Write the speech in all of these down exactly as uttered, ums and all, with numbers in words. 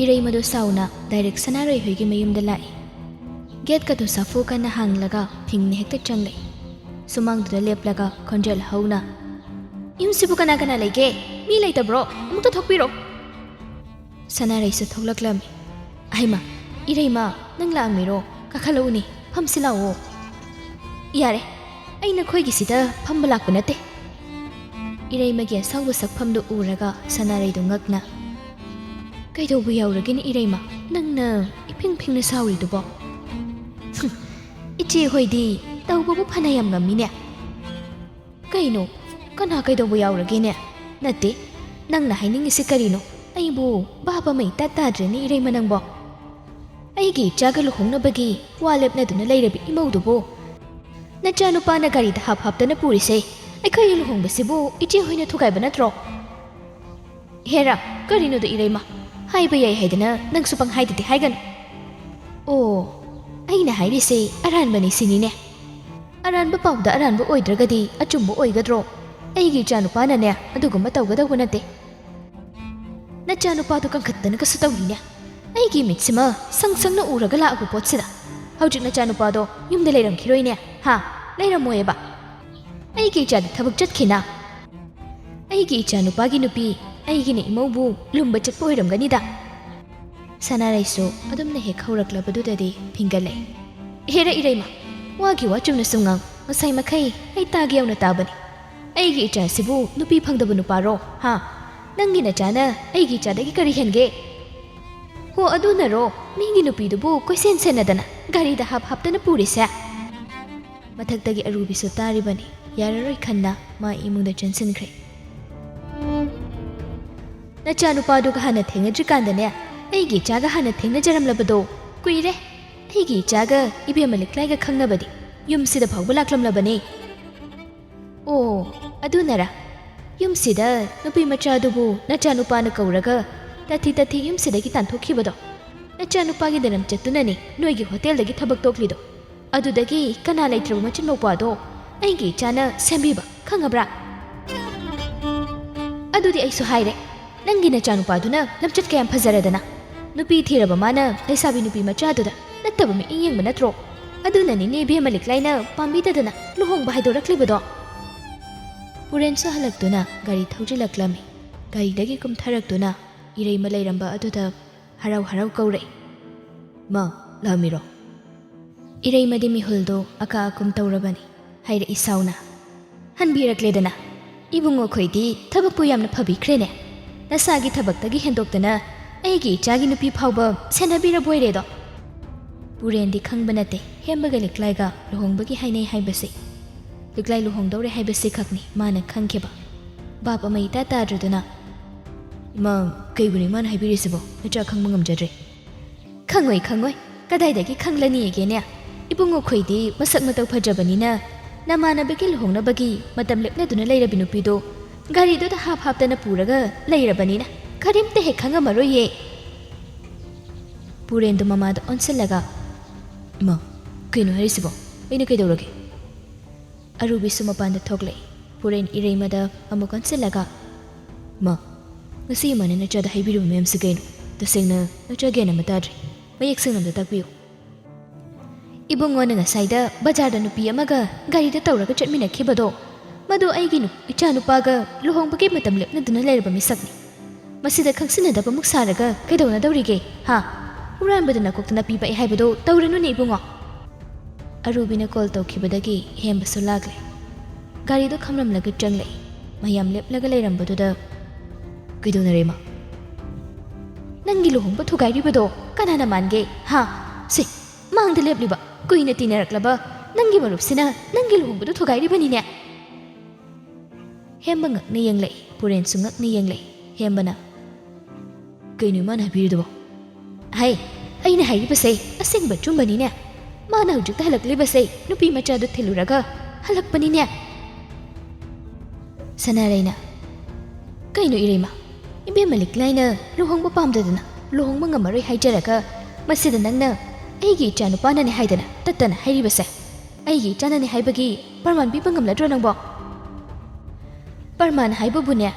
ꯏꯔꯩꯃꯗꯣ ꯁꯥꯎꯅ direct ꯁꯅꯥꯔꯩ ꯍꯣꯏꯒꯤ ꯃꯌꯨꯝꯗ ꯂꯥꯛꯏ꯫ ꯒꯦꯠꯀꯗꯣ ꯁꯥꯐꯨ ꯀꯟꯅ ꯍꯥꯡꯂꯒ ꯐꯤꯡꯅ ꯍꯦꯛꯇ ꯆꯪꯂꯛꯏ꯫ ꯁꯨꯃꯥꯡꯗꯨꯗ ꯂꯦꯞꯂꯒ ꯈꯣꯟꯖꯦꯜ ꯍꯧꯅ, "ꯌꯨꯝꯁꯤꯕꯨ ꯀꯅꯥ ꯀꯅꯥ ꯂꯩꯒꯦ? ꯃꯤ ꯂꯩꯇꯕ꯭ꯔꯣ? ꯑꯃꯨꯛꯇ ꯊꯣꯛꯄꯤꯔꯣ!" ꯁꯅꯥꯔꯩꯁꯨ ꯊꯣꯛꯂꯛꯂꯝꯃꯤ꯫ "ꯑꯍꯩꯃ, ꯏꯔꯩꯃ, ꯅꯪ ꯂꯥꯛꯑꯝꯃꯤꯔꯣ? ꯀꯥꯈꯠꯂꯛꯎꯅꯦ, ꯐꯝꯁꯤ ꯂꯥꯛꯑꯣ꯫" "ꯌꯥꯔꯦ, ꯑꯩ ꯅꯈꯣꯏꯒꯤꯁꯤꯗ ꯐꯝꯕ ꯂꯥꯛꯄ ꯅꯠꯇꯦ꯫" ꯏꯔꯩꯃꯒꯤ ꯑꯁꯥꯎꯕ ꯁꯛꯐꯝꯗꯨ ꯎꯔꯒ ꯁꯅꯥꯔꯩꯗꯨ ꯉꯛꯅ, "ꯀꯩꯗꯧꯕ ꯌꯥꯎꯔꯒꯦꯅꯦ ꯏꯔꯩꯃ, ꯅꯪꯅ ꯏꯐꯤꯡ ꯐꯤꯡꯅ ꯁꯥꯎꯔꯤꯗꯨꯕꯣ?" "ꯍꯨꯝ, ꯏꯆꯦ ꯍꯣꯏꯗꯤ ꯇꯧꯕꯕꯨ ꯐꯅ ꯌꯥꯝ ꯉꯝꯃꯤꯅꯦ꯫" "ꯀꯩꯅꯣ? ꯀꯅꯥ ꯀꯩꯗꯧꯕ ꯌꯥꯎꯔꯒꯦꯅꯦ? ꯅꯠꯇꯦ, ꯅꯪꯅ ꯍꯥꯏꯅꯤꯡꯉꯤꯁꯤ ꯀꯔꯤꯅꯣ? ꯑꯩꯕꯨ ꯚꯥꯕ ꯑꯃ ꯏꯇꯥ ꯇꯥꯗ꯭ꯔꯦꯅꯦ ꯏꯔꯩꯃ ꯅꯪꯕꯣ꯫ ꯑꯩꯒꯤ ꯏꯆꯥꯒ ꯂꯨꯍꯣꯡꯅꯕꯒꯤ ꯋꯥ ꯂꯦꯞꯅꯗꯨꯅ ꯂꯩꯔꯕꯤ ꯏꯃꯧꯗꯨꯕꯨ ꯅꯆꯥꯅꯨꯄꯥꯅ ꯒꯥꯔꯤꯗ ꯍꯥꯞ ꯍꯥꯞꯇꯅ ꯄꯨꯔꯤꯁꯦ ꯑꯩꯈꯣꯏꯒꯤ ꯂꯨꯍꯣꯡꯕꯁꯤꯕꯨ ꯏꯆꯦ ꯍꯣꯏꯅ ꯊꯨꯒꯥꯏꯕ ꯅꯠꯇ꯭ꯔꯣ?" "ꯍꯦꯔꯥ, ꯀꯔꯤꯅꯣꯗ ꯏꯔꯩꯃ? ꯍꯥꯏꯕ ꯌꯥꯏ ꯍꯥꯏꯗꯅ ꯅꯪꯁꯨ ꯄꯪꯍꯥꯏꯗꯗꯤ ꯍꯥꯏꯒꯅꯨ꯫" "ꯑꯣ, ꯑꯩꯅ ꯍꯥꯏꯔꯤꯁꯦ ꯑꯔꯥꯟꯕꯅꯤ ꯁꯤꯅꯤꯅꯦ꯫ ꯑꯔꯥꯟꯕ ꯄꯥꯎꯗ ꯑꯔꯥꯟꯕ ꯑꯣꯏꯗ꯭ꯔꯒꯗꯤ ꯑꯆꯨꯝꯕ ꯑꯣꯏꯒꯗ꯭ꯔꯣ? ꯑꯩꯒꯤ ꯏꯆꯥꯅꯨꯄꯥꯅꯅꯦ ꯑꯗꯨꯒꯨꯝꯕ ꯇꯧꯒꯗꯧꯕ ꯅꯠꯇꯦ꯫" "ꯅꯆꯥꯅꯨꯄꯥꯗꯣ ꯀꯟꯈꯠꯇꯅꯒꯁꯨ ꯇꯧꯔꯤꯅꯦ꯫ ꯑꯩꯒꯤ ꯃꯤꯠꯁꯤꯃ ꯁꯪ ꯁꯪꯅ ꯎꯔꯒ ꯂꯥꯛꯑꯕ ꯄꯣꯠꯁꯤꯗ ꯍꯧꯖꯤꯛ ꯅꯆꯥꯅꯨꯄꯥꯗꯣ ꯌꯨꯝꯗ ꯂꯩꯔꯝꯈꯤꯔꯣꯏꯅꯦ꯫ ꯍꯥ? ꯂꯩꯔꯝꯃꯣꯏꯑꯕ꯫ ꯑꯩꯒꯤ ꯏꯆꯥꯗꯤ ꯊꯕꯛ ꯆꯠꯈꯤꯅ꯫ ꯑꯩꯒꯤ ꯏꯆꯥꯅꯨꯄꯥꯒꯤ ꯅꯨꯄꯤ ꯑꯩꯒꯤꯅ ꯏꯃꯧꯕꯨ ꯂꯨꯝꯕ ꯆꯠꯄ ꯑꯣꯏꯔꯝꯒꯅꯤꯗ꯫" ꯁꯅꯥꯔꯩꯁꯨ ꯑꯗꯨꯝꯅ ꯍꯦꯛ ꯍꯧꯔꯛꯂꯕꯗꯨꯗꯗꯤ ꯐꯤꯡꯒꯠꯂꯦ꯫ "ꯍꯦꯔ ꯏꯔꯩꯃ, ꯋꯥꯒꯤ ꯋꯥ ꯆꯨꯝꯅ ꯁꯨꯝ ꯉꯥꯡ꯫ ꯉꯁꯥꯏ ꯃꯈꯩ ꯑꯩ ꯇꯥꯒꯦ ꯌꯧꯅ ꯇꯥꯕꯅꯤ꯫ ꯑꯩꯒꯤ ꯏꯆꯥꯁꯤꯕꯨ ꯅꯨꯄꯤ ꯐꯪꯗꯕ ꯅꯨꯄꯥꯔꯣ? ꯍꯥ? ꯅꯪꯒꯤ ꯅꯆꯥꯅ ꯑꯩꯒꯤ ꯏꯆꯥꯗꯒꯤ ꯀꯔꯤ ꯍꯦꯟꯒꯦ? ꯍꯣ, ꯑꯗꯨꯅꯔꯣ ꯃꯤꯒꯤ ꯅꯨꯄꯤꯗꯨꯕꯨ ꯀꯣꯏꯁꯦꯟ ꯁꯦꯟꯅꯗꯅ ꯒꯥꯔꯤꯗ ꯍꯥꯞ ꯍꯥꯞꯇꯅ ꯄꯨꯔꯤꯁꯦ?" ꯃꯊꯛꯇꯒꯤ ꯑꯔꯨꯕꯤꯁꯨ ꯇꯥꯔꯤꯕꯅꯤ꯫ ꯌꯥꯔꯔꯣꯏ ꯈꯟꯅ ꯃꯥ ꯏꯃꯨꯡꯗ ꯆꯪꯁꯤꯟꯈ꯭ꯔꯦ꯫ "ꯅꯆꯥꯅꯨꯄꯥꯗꯨꯒ ꯍꯥꯟꯅ ꯊꯦꯡꯅꯗ꯭ꯔꯤꯀꯥꯟꯗꯅꯦ ꯑꯩꯒꯤ ꯏꯆꯥꯒ ꯍꯥꯟꯅ ꯊꯦꯡꯅꯖꯔꯝꯂꯕꯗꯣ ꯀꯨꯏꯔꯦ꯫ ꯑꯩꯒꯤ ꯏꯆꯥꯒ ꯏꯕꯦꯝꯃ ꯂꯤꯛꯂꯥꯏꯒ ꯈꯪꯅꯕꯗꯤ ꯌꯨꯝꯁꯤꯗ ꯐꯥꯎꯕ ꯂꯥꯛꯂꯝꯂꯕꯅꯤ꯫" "ꯑꯣ, ꯑꯗꯨꯅꯔꯥ? ꯌꯨꯝꯁꯤꯗ ꯅꯨꯄꯤ ꯃꯆꯥꯗꯨꯕꯨ ꯅꯆꯥꯅꯨꯄꯥꯅ ꯀꯧꯔꯒ ꯇꯥꯊꯤ ꯇꯥꯊꯤ ꯌꯨꯝꯁꯤꯗꯒꯤ ꯇꯥꯟꯊꯣꯛꯈꯤꯕꯗꯣ? ꯅꯆꯥꯅꯨꯄꯥꯒꯤ ꯅꯔꯝ ꯆꯠꯇꯨꯅꯅꯤ ꯅꯣꯏꯒꯤ ꯍꯣꯇꯦꯜꯗꯒꯤ ꯊꯕꯛ ꯇꯣꯛꯂꯤꯗꯣ꯫ ꯑꯗꯨꯗꯒꯤ ꯀꯅꯥ ꯂꯩꯇ꯭ꯔꯕ ꯃꯆꯤꯟ ꯃꯧꯄ꯭ꯋꯥꯗꯣ ꯑꯩꯒꯤ ꯏꯆꯥꯅ ꯁꯦꯝꯕꯤꯕ, ꯈꯪꯉꯕ꯭ꯔꯥ?" "ꯑꯗꯨꯗꯤ ꯑꯩꯁꯨ ꯍꯥꯏꯔꯦ, ꯅꯪꯒꯤ ꯅꯆꯥꯅꯨꯄꯥꯗꯨꯅ ꯂꯝꯆꯠ ꯀꯌꯥꯝ ꯐꯖꯔꯗꯅ꯫ ꯅꯨꯄꯤ ꯊꯤꯔꯕ ꯃꯥꯅ ꯂꯩꯁꯥꯕꯤ ꯅꯨꯄꯤ ꯃꯆꯥꯗꯨꯗ ꯅꯠꯇꯕ ꯃꯤꯠꯌꯦꯡ ꯌꯦꯡꯕ ꯅꯠꯇ꯭ꯔꯣ? ꯑꯗꯨꯅꯅꯤꯅꯦ ꯏꯕꯦꯝꯃ ꯂꯤꯛꯂꯥꯏꯅ ꯄꯥꯝꯕꯤꯗꯗꯅ ꯂꯨꯍꯣꯡꯕ ꯍꯥꯏꯗꯣꯔꯛꯂꯤꯕꯗꯣ꯫ ꯄꯨꯔꯦꯟꯁꯨ ꯍꯜꯂꯛꯇꯨꯅ ꯒꯥꯔꯤ ꯊꯧꯖꯤꯜꯂꯛꯂꯝꯃꯤ꯫ ꯒꯥꯔꯤꯗꯒꯤ ꯀꯨꯝꯊꯔꯛꯇꯨꯅ ꯏꯔꯩꯃ ꯂꯩꯔꯝꯕ ꯑꯗꯨꯗ ꯍꯔꯥꯎ ꯍꯔꯥꯎ ꯀꯧꯔꯛꯏ, "ꯃꯥ, ꯂꯥꯛꯑꯝꯃꯤꯔꯣ?" ꯏꯔꯩꯃꯗꯤ ꯃꯤꯍꯨꯜꯗꯣ ꯑꯀꯥ ꯑꯀꯨꯝ ꯇꯧꯔꯕꯅꯤ꯫ ꯍꯥꯏꯔꯛꯏ ꯁꯥꯎꯅ, "ꯍꯟꯕꯤꯔꯛꯂꯦꯗꯅ꯫ ꯏꯕꯨꯡꯉꯣ ꯈꯣꯏꯗꯤ ꯊꯕꯛꯄꯨ ꯌꯥꯝꯅ ꯐꯕꯤꯈ꯭ꯔꯦꯅꯦ꯫ ꯅꯁꯥꯒꯤ ꯊꯕꯛꯇꯒꯤ ꯍꯦꯟꯗꯣꯛꯇꯅ ꯑꯩꯒꯤ ꯏꯆꯥꯒꯤ ꯅꯨꯄꯤ ꯐꯥꯎꯕ ꯁꯦꯟꯅꯕꯤꯔꯕꯣꯏꯔꯦꯗꯣ꯫" ꯄꯨꯔꯦꯟꯗꯤ ꯈꯪꯕ ꯅꯠꯇꯦ ꯍꯦꯝꯕꯒ ꯂꯤꯛꯂꯥꯏꯒ ꯂꯨꯍꯣꯡꯕꯒꯤ ꯍꯥꯏꯅꯩ ꯍꯥꯏꯕꯁꯦ꯫ ꯂꯤꯛꯂꯥꯏ ꯂꯨꯍꯣꯡꯗꯧꯔꯦ ꯍꯥꯏꯕꯁꯤ ꯈꯛꯅꯤ ꯃꯥꯅ ꯈꯪꯈꯤꯕ꯫ ꯚꯥꯞ ꯑꯃ ꯏꯇꯥ ꯇꯥꯗ꯭ꯔꯗꯨꯅ, "ꯏꯃꯥ, ꯀꯩꯕꯨꯅꯣ ꯏꯃꯥꯅ ꯍꯥꯏꯕꯤꯔꯤꯁꯤꯕꯣ? ꯅꯆꯥ ꯈꯪꯕ ꯉꯝꯖꯗ꯭ꯔꯦ꯫" "ꯈꯪꯉꯣꯏ, ꯈꯪꯉꯣꯏ꯫ ꯀꯗꯥꯏꯗꯒꯤ ꯈꯪꯂꯅꯤꯒꯦꯅꯦ? ꯏꯕꯨꯡꯉꯣ ꯈꯣꯏꯗꯤ ꯃꯁꯛ ꯃꯇꯧ ꯐꯖꯕꯅꯤꯅ ꯅꯃꯥꯟꯅꯕꯒꯤ ꯂꯨꯍꯣꯡꯅꯕꯒꯤ ꯃꯇꯝ ꯂꯦꯞꯅꯗꯨꯅ ꯂꯩꯔꯕꯤ ꯅꯨꯄꯤꯗꯣ ꯒꯥꯔꯤꯗꯨꯗ ꯍꯥꯞ ꯍꯥꯞꯇꯅ ꯄꯨꯔꯒ ꯂꯩꯔꯕꯅꯤꯅ ꯀꯔꯤꯝꯇ ꯍꯦꯛ ꯈꯪꯉꯝꯃꯔꯣꯏꯌꯦ꯫" ꯄꯨꯔꯦꯟꯗꯣ ꯃꯃꯥꯗ ꯑꯣꯟꯁꯤꯜꯂꯒ, "ꯏꯃꯥ, ꯀꯩꯅꯣ ꯍꯥꯏꯔꯤꯁꯤꯕꯣ? ꯑꯩꯅ ꯀꯩꯗꯧꯔꯒꯦ?" ꯑꯔꯨꯕꯤꯁꯨ ꯃꯄꯥꯟꯗ ꯊꯣꯛꯂꯛꯏ꯫ ꯄꯨꯔꯦꯟ ꯏꯔꯩꯃꯗ ꯑꯃꯨꯛ ꯑꯣꯟꯁꯤꯜꯂꯒ, "ꯃꯥ, ꯉꯁꯤ ꯏꯃꯥꯅ ꯅꯆꯥꯗ ꯍꯥꯏꯕꯤꯔꯤꯕ ꯃꯌꯥꯝꯁꯤ ꯀꯩꯅꯣ? ꯇꯁꯦꯡꯅ ꯅꯆꯥ ꯒ꯭ꯌꯥꯟ ꯑꯃ ꯇꯥꯗ꯭ꯔꯦ꯫ ꯃꯌꯦꯛ ꯁꯦꯡꯅ ꯑꯝꯇ ꯇꯥꯛꯄꯤꯌꯨ꯫" "ꯏꯕꯨꯡꯉꯣꯅ ꯉꯁꯥꯏꯗ ꯕꯖꯥꯔꯗ ꯅꯨꯄꯤ ꯑꯃꯒ ꯒꯥꯔꯤꯗ ꯇꯧꯔꯒ ꯆꯠꯃꯤꯟꯅꯈꯤꯕꯗꯣ, ꯃꯗꯨ ꯑꯩꯒꯤ ꯅꯨ-, ꯏꯆꯥ ꯅꯨꯄꯥꯒ ꯂꯨꯍꯣꯡꯕꯒꯤ ꯃꯇꯝ ꯂꯦꯞꯅꯗꯨꯅ ꯂꯩꯔꯕ ꯃꯤꯁꯛꯅꯤ꯫ ꯃꯁꯤꯗ ꯈꯪꯁꯤꯟꯅꯗꯕꯃꯨꯛ ꯁꯥꯔꯒ ꯀꯩꯗꯧꯅꯗꯧꯔꯤꯒꯦ, ꯍꯥ? ꯍꯨꯔꯥꯟꯕꯗ ꯅꯀꯣꯛꯇ ꯅꯥꯄꯤ ꯄꯛꯑꯦ ꯍꯥꯏꯕꯗꯣ ꯇꯧꯔꯅꯨꯅꯦ ꯏꯕꯨꯡꯉꯣ꯫" ꯑꯔꯨꯕꯤꯅ ꯀꯣꯜ ꯇꯧꯈꯤꯕꯗꯒꯤ ꯍꯦꯝꯕꯁꯨ ꯂꯥꯛꯂꯦ꯫ ꯒꯥꯔꯤꯗꯣ ꯈꯝꯂꯝꯂꯒ ꯆꯪꯂꯛꯏ꯫ ꯃꯌꯥꯝ ꯂꯦꯞꯂꯒ ꯂꯩꯔꯝꯕꯗꯨꯗ, "ꯀꯩꯗꯧꯅꯔꯦ, ꯏꯃꯥ?" "ꯅꯪꯒꯤ ꯂꯨꯍꯣꯡꯕ ꯊꯨꯒꯥꯏꯔꯤꯕꯗꯣ ꯀꯅꯥꯅ ꯃꯥꯟꯒꯦ, ꯍꯥ? ꯁꯦ, ꯃꯥꯡꯗ ꯂꯦꯞꯂꯤꯕ, ꯀꯨꯏꯅ ꯇꯤꯟꯅꯔꯛꯂꯕ ꯅꯪꯒꯤ ꯃꯔꯨꯞꯁꯤꯅ ꯅꯪꯒꯤ ꯂꯨꯍꯣꯡꯕꯗꯨ ꯊꯨꯒꯥꯏꯔꯤꯕꯅꯤꯅꯦ꯫" ꯍꯦꯝꯕ ꯉꯛꯅ ꯌꯦꯡꯂꯛꯏ, ꯄꯨꯔꯦꯟꯁꯨ ꯉꯛꯅ ꯌꯦꯡꯂꯛꯏ꯫ ꯍꯦꯝꯕꯅ, "ꯀꯩꯅꯣ ꯏꯃꯥꯅ ꯍꯥꯏꯕꯤꯔꯤꯗꯨꯕꯣ?" "ꯍꯥꯏ, ꯑꯩꯅ ꯍꯥꯏꯔꯤꯕꯁꯦ ꯑꯁꯦꯡꯕ ꯑꯆꯨꯝꯕꯅꯤꯅꯦ꯫ ꯃꯥꯅ ꯍꯧꯖꯤꯛꯇ ꯍꯜꯂꯛꯂꯤꯕꯁꯦ ꯅꯨꯄꯤ ꯃꯆꯥꯗꯨ ꯊꯤꯜꯂꯨꯔꯒ ꯍꯜꯂꯛꯄꯅꯤꯅꯦ꯫" ꯁꯅꯥꯔꯩꯅ, "ꯀꯩꯅꯣ ꯏꯔꯩꯃ, ꯏꯕꯦꯝꯃ ꯂꯤꯛꯂꯥꯏꯅ ꯂꯨꯍꯣꯡꯕ ꯄꯥꯝꯗꯗꯅ ꯂꯨꯍꯣꯡꯕ ꯉꯝꯃꯔꯣꯏ ꯍꯥꯏꯖꯔꯒ ꯃꯁꯤꯗ ꯅꯪꯅ ꯑꯩꯒꯤ ꯏꯆꯥ ꯅꯨꯄꯥꯅꯅꯦ ꯍꯥꯏꯗꯅ ꯇꯠꯇꯅ ꯍꯥꯏꯔꯤꯕꯁꯦ? ꯑꯩꯒꯤ ꯏꯆꯥꯅꯅꯦ ꯍꯥꯏꯕꯒꯤ ꯄ꯭ꯔꯃꯥꯟ ꯄꯤꯕ ꯉꯝꯂꯗ꯭ꯔꯣ ꯅꯪꯕꯣ?" "ꯄ꯭ꯔꯃꯥꯟ ꯍꯥꯏꯕꯕꯨꯅꯦ,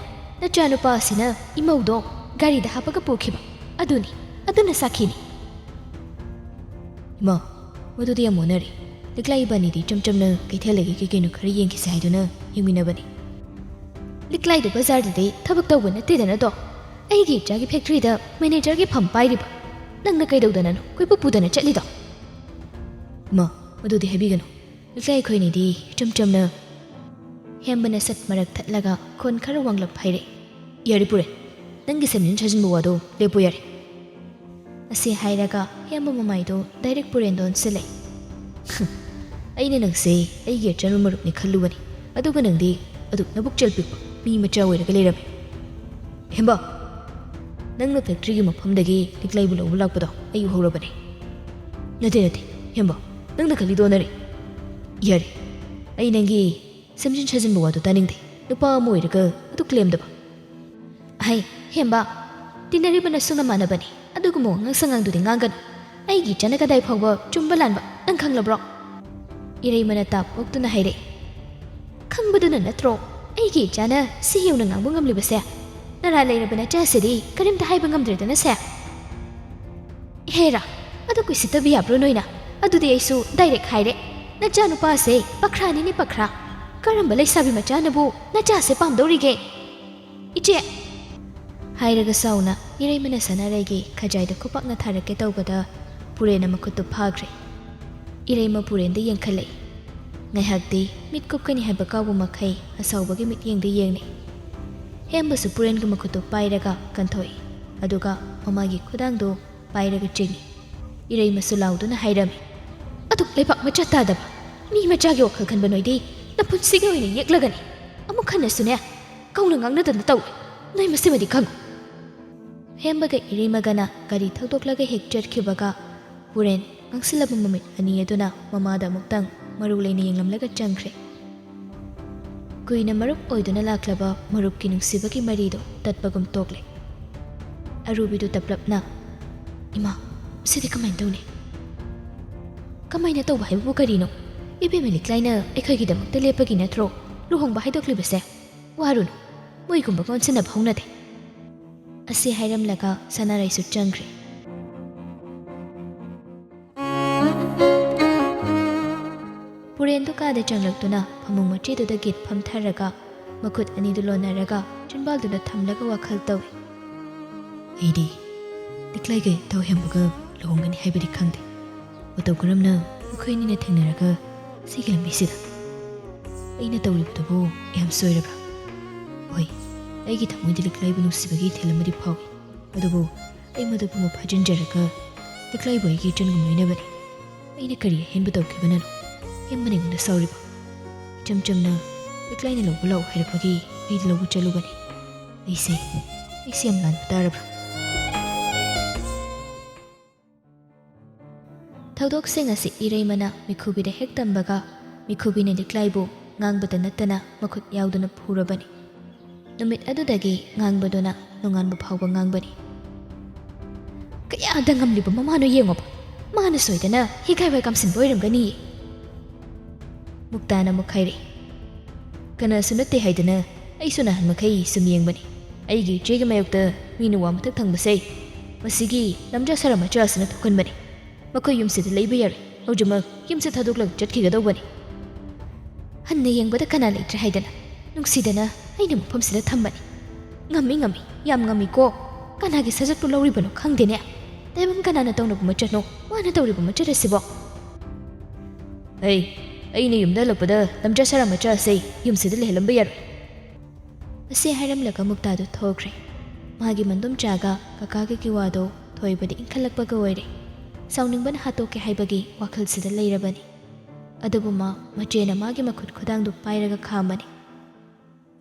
ꯅꯆꯥꯅꯨꯄꯥ ꯑꯁꯤꯅ ꯏꯃꯧꯗꯣ ꯒꯥꯔꯤꯗ ꯍꯥꯞꯄꯒ ꯄꯨꯈꯤꯕ ꯑꯗꯨꯅꯤ꯫ ꯑꯗꯨꯅ ꯁꯥꯈꯤꯅꯤ꯫ ꯏꯃꯥ, ꯃꯗꯨꯗꯤ ꯌꯥꯝ ꯑꯣꯟꯅꯔꯦ꯫ ꯂꯤꯛꯂꯥꯏ ꯏꯕꯥꯅꯤꯗꯤ ꯏꯆꯝ ꯆꯝꯅ ꯀꯩꯊꯦꯜꯗꯒꯤ ꯀꯩ ꯀꯩꯅꯣ ꯈꯔ ꯌꯦꯡꯈꯤꯁꯦ ꯍꯥꯏꯗꯨꯅ ꯌꯦꯡꯃꯤꯟꯅꯕꯅꯤ꯫ ꯂꯤꯛꯂꯥꯏꯗꯨ ꯕꯖꯥꯔꯗꯗꯤ ꯊꯕꯛ ꯇꯧꯕ ꯅꯠꯇꯦꯗꯅꯗꯣ꯫ ꯑꯩꯒꯤ ꯏꯆꯥꯒꯤ ꯐꯦꯛꯇ꯭ꯔꯤꯗ ꯃꯦꯅꯦꯖꯔꯒꯤ ꯐꯝ ꯄꯥꯏꯔꯤꯕ꯫ ꯅꯪꯅ ꯀꯩꯗꯧꯗꯅꯅꯣ ꯀꯣꯏꯄꯨ ꯄꯨꯗꯅ ꯆꯠꯂꯤꯗꯣ? ꯏꯃꯥ, ꯃꯗꯨꯗꯤ ꯍꯥꯏꯕꯤꯒꯅꯨ꯫ ꯂꯤꯛꯂꯥꯏ ꯑꯩꯈꯣꯏꯅꯤꯗꯤ ꯏꯆꯝ ꯆꯝꯅ꯫ ꯍꯦꯝꯕꯅ ꯁꯠ ꯃꯔꯛ ꯊꯠꯂꯒ ꯈꯣꯟ ꯈꯔ ꯋꯥꯡꯂꯞ ꯍꯥꯏꯔꯛꯏ꯫ ꯌꯥꯔꯦ ꯄꯨꯔꯦ, ꯅꯪꯒꯤ ꯁꯦꯝꯖꯤꯟ ꯁꯥꯖꯤꯟꯕ ꯋꯥꯗꯣ ꯂꯦꯞꯄꯣ ꯌꯥꯔꯦ꯫ ꯑꯁꯤ ꯍꯥꯏꯔꯒ ꯍꯦꯝꯕ ꯃꯃꯥꯏꯗꯣ ꯗꯥꯏꯔꯦꯛ ꯄꯨꯔꯦꯟꯗ ꯑꯣꯟꯁꯤꯜꯂꯦ꯫ ꯑꯩꯅ ꯅꯪꯁꯦ ꯑꯩꯒꯤ ꯑꯆꯟꯕ ꯃꯔꯨꯞꯅꯤ ꯈꯜꯂꯨꯕꯅꯤ, ꯑꯗꯨꯒ ꯅꯪꯗꯤ ꯑꯗꯨꯛ ꯅꯕꯨꯛ ꯆꯦꯜ ꯄꯤꯛꯄ ꯃꯤ ꯃꯆꯥ ꯑꯣꯏꯔꯒ ꯂꯩꯔꯝꯃꯤ꯫ ꯍꯦꯝꯕ, ꯅꯪꯅ ꯐꯦꯛꯇ꯭ꯔꯤꯒꯤ ꯃꯐꯝꯗꯒꯤ ꯂꯤꯛꯂꯥꯏꯕꯨ ꯂꯧꯕ ꯂꯥꯛꯄꯗꯣ ꯑꯩ ꯎꯍꯧꯔꯕꯅꯤ꯫ ꯅꯠꯇꯦ, ꯅꯠꯇꯦ, ꯍꯦꯝꯕ, ꯅꯪꯅ ꯈꯜꯂꯤꯗꯣ ꯑꯣꯟꯅꯔꯦ꯫ ꯌꯥꯔꯦ, ꯑꯩ ꯅꯪꯒꯤ ꯁꯦꯝꯖꯤꯟ ꯁꯥꯖꯤꯟꯕ ꯋꯥꯗꯣ ꯇꯥꯅꯤꯡꯗꯦ꯫ ꯅꯨꯄꯥ ꯑꯃ ꯑꯣꯏꯔꯒ ꯑꯗꯨꯛ ꯂꯦꯝꯗꯕ꯫ ꯍꯩ, ꯍꯦꯝꯕ, ꯇꯤꯟꯅꯔꯤꯕ ꯅꯁꯨ ꯅꯃꯥꯟꯅꯕꯅꯤ꯫ ꯑꯗꯨꯒꯨꯝꯕ ꯋꯥꯉꯥꯡ ꯁꯉꯥꯡꯗꯨꯗꯤ ꯉꯥꯡꯒꯅꯨ꯫ ꯑꯩꯒꯤ ꯏꯆꯥꯅ ꯀꯗꯥꯏ ꯐꯥꯎꯕ ꯆꯨꯝꯕ ꯂꯥꯟꯕ ꯅꯪ ꯈꯪꯂꯕ꯭ꯔꯣ? ꯏꯔꯩꯃꯅ ꯇꯥꯞ ꯑꯣꯛꯇꯨꯅ ꯍꯥꯏꯔꯛꯏ꯫ ꯈꯪꯕꯗꯨꯅ ꯅꯠꯇ꯭ꯔꯣ ꯑꯩꯒꯤ ꯏꯆꯥꯅ ꯁꯤ ꯌꯧꯅ ꯉꯥꯡꯕ ꯉꯝꯂꯤꯕꯁꯦ? ꯅꯔꯥ ꯂꯩꯔꯕ ꯅꯆꯥꯁꯤꯗꯤ ꯀꯔꯤꯝꯇ ꯍꯥꯏꯕ ꯉꯝꯗ꯭ꯔꯦꯗꯅ ꯁꯦ꯫ ꯍꯦꯔꯥ, ꯑꯗꯨ ꯀꯨꯏꯁꯤꯠꯇꯕ ꯌꯥꯕ꯭ꯔꯣ ꯅꯣꯏꯅ? ꯑꯗꯨꯗꯤ ꯑꯩꯁꯨ ꯗꯥꯏꯔꯦꯛ ꯍꯥꯏꯔꯦ꯫ ꯅꯆꯥꯅꯨꯄꯥꯁꯦ ꯄꯈ꯭ꯔꯥꯅꯤꯅꯦ ꯄꯈ꯭ꯔꯥ꯫ ꯀꯔꯝꯕ ꯂꯩꯁꯥꯕꯤ ꯃꯆꯥꯅꯕꯨ ꯅꯆꯥꯁꯦ ꯄꯥꯝꯗꯧꯔꯤꯒꯦ? ꯏꯆꯦ! ꯍꯥꯏꯔꯒ ꯁꯥꯎꯅ ꯏꯔꯩꯃꯅ ꯁꯅꯥꯔꯩꯒꯤ ꯈꯖꯥꯏꯗ ꯈꯨꯄꯥꯛꯅ ꯊꯥꯔꯛꯀꯦ ꯇꯧꯕꯗ ꯄꯨꯔꯦꯟꯅ ꯃꯈꯨꯠꯇꯨ ꯐꯥꯈ꯭ꯔꯦ꯫ ꯏꯔꯩꯃ ꯄꯨꯔꯦꯟꯗ ꯌꯦꯡꯈꯠꯂꯛꯏ꯫ ꯉꯥꯏꯍꯥꯛꯇꯤ ꯃꯤꯠ ꯀꯨꯞꯀꯅꯤ ꯍꯥꯏꯕ ꯀꯥꯎꯕ ꯃꯈꯩ ꯑꯁꯥꯎꯕꯒꯤ ꯃꯤꯠꯌꯦꯡꯗ ꯌꯦꯡꯂꯤ꯫ ꯍꯦꯝꯕꯁꯨ ꯄꯨꯔꯦꯟꯒꯤ ꯃꯈꯨꯠꯇꯨ ꯄꯥꯏꯔꯒ ꯀꯟꯊꯣꯛꯏ꯫ ꯑꯗꯨꯒ ꯃꯃꯥꯒꯤ ꯈꯨꯗꯥꯡꯗꯨ ꯄꯥꯏꯔꯒ ꯆꯤꯡꯏ꯫ ꯏꯔꯩꯃꯁꯨ ꯂꯥꯎꯗꯨꯅ ꯍꯥꯏꯔꯝꯃꯤ, "ꯑꯗꯨꯛ ꯂꯩꯕꯥꯛ ꯃꯆꯥ ꯇꯥꯗꯕ, ꯃꯤ ꯃꯆꯥꯒꯤ ꯋꯥꯈꯜ ꯈꯟꯕ ꯅꯣꯏꯗꯤ ꯅꯄꯨꯟꯁꯤꯒꯤ ꯑꯣꯏꯅ ꯌꯦꯛꯂꯒꯅꯤ꯫ ꯑꯃꯨꯛ ꯍꯟꯅꯁꯨꯅꯦ, ꯀꯧꯅ ꯉꯥꯡꯅꯗꯅ ꯇꯧꯏ꯫ ꯅꯣꯏ ꯃꯁꯤꯃꯗꯤ ꯈꯪꯉꯨ꯫" ꯍꯦꯝꯕꯒ ꯏꯔꯩꯃꯒꯅ ꯒꯥꯔꯤ ꯊꯧꯗꯣꯛꯂꯒ ꯍꯦꯛ ꯆꯠꯈꯤꯕꯒ, ꯄꯨꯔꯦꯟ ꯉꯥꯡꯁꯤꯜꯂꯕ ꯃꯃꯤꯠ ꯑꯅꯤ ꯑꯗꯨꯅ ꯃꯃꯥꯗ ꯑꯃꯨꯛꯇꯪ ꯃꯔꯨ ꯂꯩꯅ ꯌꯦꯡꯂꯝꯂꯒ ꯆꯪꯈ꯭ꯔꯦ꯫ ꯀꯨꯏꯅ ꯃꯔꯨꯞ ꯑꯣꯏꯗꯨꯅ ꯂꯥꯛꯂꯕ ꯃꯔꯨꯞꯀꯤ ꯅꯨꯡꯁꯤꯕꯒꯤ ꯃꯔꯤꯗꯨ ꯇꯠꯄꯒꯨꯝ ꯇꯣꯛꯂꯦ꯫ ꯑꯔꯨꯕꯤꯗꯨ ꯇꯞꯂꯞꯅ, "ꯏꯃꯥ, ꯁꯤꯗꯤ ꯀꯃꯥꯏꯅ ꯇꯧꯅꯤ?" "ꯀꯃꯥꯏꯅ ꯇꯧꯕ ꯍꯥꯏꯕꯕꯨ ꯀꯔꯤꯅꯣ? ꯏꯕꯦꯝꯃ ꯂꯤꯛꯂꯥꯏꯅ ꯑꯩꯈꯣꯏꯒꯤꯗꯃꯛꯇ ꯂꯦꯞꯄꯒꯤ ꯅꯠꯇ꯭ꯔꯣ ꯂꯨꯍꯣꯡꯕ ꯍꯥꯏꯗꯣꯛꯂꯤꯕꯁꯦ? ꯋꯥꯔꯨꯅꯨ, ꯃꯣꯏꯒꯨꯝꯕꯒ ꯑꯣꯟꯁꯤꯟꯅꯕ ꯍꯧꯅꯗꯦ꯫" ꯑꯁꯤ ꯍꯥꯏꯔꯝꯂꯒ ꯁꯅꯥꯔꯩꯁꯨ ꯆꯪꯈ꯭ꯔꯦ꯫ ꯃꯄꯥꯟꯗꯨ ꯀꯥꯗ ꯆꯪꯂꯛꯇꯨꯅ ꯐꯃꯨꯡ ꯃꯆꯦꯗꯨꯗ ꯒꯤꯠ ꯐꯝꯊꯔꯒ ꯃꯈꯨꯠ ꯑꯅꯤꯗꯨ ꯂꯣꯟꯅꯔꯒ ꯆꯤꯟꯕꯥꯜꯗꯨꯗ ꯊꯝꯂꯒ ꯋꯥꯈꯜ ꯇꯧꯏ꯫ ꯑꯩꯗꯤ ꯂꯤꯛꯂꯥꯏꯒ ꯏꯊꯧ ꯍꯦꯝꯕꯒ ꯂꯨꯍꯣꯡꯒꯅꯤ ꯍꯥꯏꯕꯗꯤ ꯈꯪꯗꯦ꯫ ꯃꯇꯧ ꯀꯔꯝꯅ ꯃꯈꯣꯏ ꯑꯅꯤꯅ ꯊꯦꯡꯅꯔꯒ ꯁꯤꯒꯤ ꯂꯝꯕꯤꯁꯤꯗ? ꯑꯩꯅ ꯇꯧꯔꯤꯕꯗꯨꯕꯨ ꯌꯥꯝ ꯁꯣꯏꯔꯕ꯭ꯔꯥ? ꯍꯣꯏ, ꯑꯩꯒꯤ ꯊꯃꯣꯏꯗ ꯂꯤꯛꯂꯥꯏꯕꯨ ꯅꯨꯡꯁꯤꯕꯒꯤ ꯏꯊꯤꯜ ꯑꯃꯗꯤ ꯐꯥꯎꯏ꯫ ꯑꯗꯨꯕꯨ ꯑꯩ ꯃꯗꯨ ꯄꯨꯝꯕ ꯐꯥꯖꯤꯟꯖꯔꯒ ꯂꯤꯛꯂꯥꯏꯕꯨ ꯑꯩꯒꯤ ꯏꯆꯟꯒꯨꯝ ꯂꯣꯏꯅꯕꯅꯤ꯫ ꯑꯩꯅ ꯀꯔꯤ ꯑꯍꯦꯟꯕ ꯇꯧꯈꯤꯕꯅꯅꯣ ꯍꯦꯝꯕꯅ ꯑꯩꯉꯣꯟꯗ ꯁꯥꯎꯔꯤꯕ? ꯏꯆꯝ ꯆꯝꯅ ꯂꯤꯛꯂꯥꯏꯅ ꯂꯧꯕ ꯂꯥꯛꯎ ꯍꯥꯏꯔꯛꯄꯒꯤ ꯑꯩꯗꯤ ꯂꯧꯕ ꯆꯠꯂꯨꯕꯅꯤ꯫ ꯑꯩꯁꯦ, ꯑꯩꯁꯦ ꯌꯥꯝ ꯂꯥꯟꯕ ꯇꯥꯔꯕ꯭ꯔꯥ? ꯊꯧꯗꯣꯛꯁꯤꯡ ꯑꯁꯤ ꯏꯔꯩꯃꯅ ꯃꯤꯈꯨꯕꯤꯗ ꯍꯦꯛ ꯇꯝꯕꯒ, ꯃꯤꯈꯨꯕꯤꯅ ꯂꯤꯛꯂꯥꯏꯕꯨ ꯉꯥꯡꯕꯗ ꯅꯠꯇꯅ ꯃꯈꯨꯠ ꯌꯥꯎꯗꯨꯅ ꯐꯨꯔꯕꯅꯤ꯫ ꯅꯨꯃꯤꯠ ꯑꯗꯨꯗꯒꯤ ꯉꯥꯡꯕꯗꯨꯅ ꯅꯣꯡꯉꯥꯟꯕ ꯐꯥꯎꯕ ꯉꯥꯡꯕꯅꯤ꯫ "ꯀꯌꯥꯗ ꯉꯝꯂꯤꯕ ꯃꯃꯥꯅꯣ ꯌꯦꯡꯉꯣꯕ, ꯃꯥꯅ ꯁꯣꯏꯗꯅ ꯍꯤꯒꯥꯏ ꯋꯥꯏ ꯀꯥꯝꯁꯤꯟꯕ ꯑꯣꯏꯔꯝꯒꯅꯤꯌꯦ꯫" ꯃꯨꯛꯇꯥꯅ ꯑꯃꯨꯛ ꯍꯥꯏꯔꯛꯏ꯫ "ꯀꯅꯥꯁꯨ ꯅꯠꯇꯦ ꯍꯥꯏꯗꯅ ꯑꯩꯁꯨ ꯅꯍꯥꯟ ꯃꯈꯩ ꯁꯨꯝ ꯌꯦꯡꯕꯅꯤ꯫ ꯑꯩꯒꯤ ꯏꯆꯦꯒꯤ ꯃꯥꯌꯣꯛꯇ ꯃꯤꯅ ꯋꯥ ꯃꯊꯛ ꯊꯪꯕꯁꯦ ꯃꯁꯤꯒꯤ ꯂꯝꯖꯥ ꯁꯥꯔꯥ ꯃꯆꯥ ꯑꯁꯤꯅ ꯊꯣꯛꯍꯟꯕꯅꯤ꯫ ꯃꯈꯣꯏ ꯌꯨꯝꯁꯤꯗ ꯂꯩꯕ ꯌꯥꯔꯣꯏ꯫ ꯍꯧꯖꯤꯛꯃꯛ ꯌꯨꯝꯁꯦ ꯊꯥꯗꯣꯛꯂꯒ ꯆꯠꯈꯤꯒꯗꯧꯕꯅꯤ꯫" ꯍꯟꯅ ꯌꯦꯡꯕꯗ ꯀꯅꯥ ꯂꯩꯇ꯭ꯔꯦ ꯍꯥꯏꯗꯅ ꯅꯨꯡꯁꯤꯗꯅ ꯑꯩꯅ ꯃꯐꯝꯁꯤꯗ ꯊꯝꯕꯅꯤ꯫ ꯉꯝꯃꯤ, ꯉꯝꯃꯤ, ꯌꯥꯝ ꯉꯝꯃꯤꯀꯣ꯫ ꯀꯅꯥꯒꯤ ꯁꯖꯠꯄꯨ ꯂꯧꯔꯤꯕꯅꯣ ꯈꯪꯗꯦꯅꯦ꯫ ꯇꯥꯏꯕꯪ ꯀꯅꯥꯅ ꯇꯧꯅꯕ ꯃꯆꯠꯅꯣ ꯃꯥꯅ ꯇꯧꯔꯤꯕ ꯃꯆꯠ ꯑꯁꯤꯕꯣ? "ꯍꯩ, ꯑꯩꯅ ꯌꯨꯝꯗ ꯍꯜꯂꯛꯄꯗ ꯂꯝꯖꯥ ꯁꯥꯔꯥ ꯃꯆꯥ ꯑꯁꯦ ꯌꯨꯝꯁꯤꯗ ꯂꯩꯍꯜꯂꯝꯕ ꯌꯥꯔꯣꯏ꯫" ꯑꯁꯤ ꯍꯥꯏꯔꯝꯂꯒ ꯃꯨꯛꯇꯥꯗꯨ ꯊꯣꯛꯈ꯭ꯔꯦ꯫ ꯃꯥꯒꯤ ꯃꯟꯗꯨꯝꯆꯥꯒ ꯀꯀꯥꯒꯤ ꯀꯤꯋꯥꯗꯣ ꯊꯣꯏꯕꯗ ꯏꯟꯈꯠꯂꯛꯄꯒ ꯑꯣꯏꯔꯦ꯫ ꯁꯥꯎꯅꯤꯡꯕꯅ ꯍꯥꯠꯇꯣꯛꯀꯦ ꯍꯥꯏꯕꯒꯤ ꯋꯥꯈꯜꯁꯤꯗ ꯂꯩꯔꯕꯅꯤ꯫ ꯑꯗꯨꯕꯨ ꯃꯥ ꯃꯆꯦꯅ ꯃꯥꯒꯤ ꯃꯈꯨꯠ ꯈꯨꯗꯥꯡꯗꯨ ꯄꯥꯏꯔꯒ ꯈꯥꯝꯕꯅꯤ꯫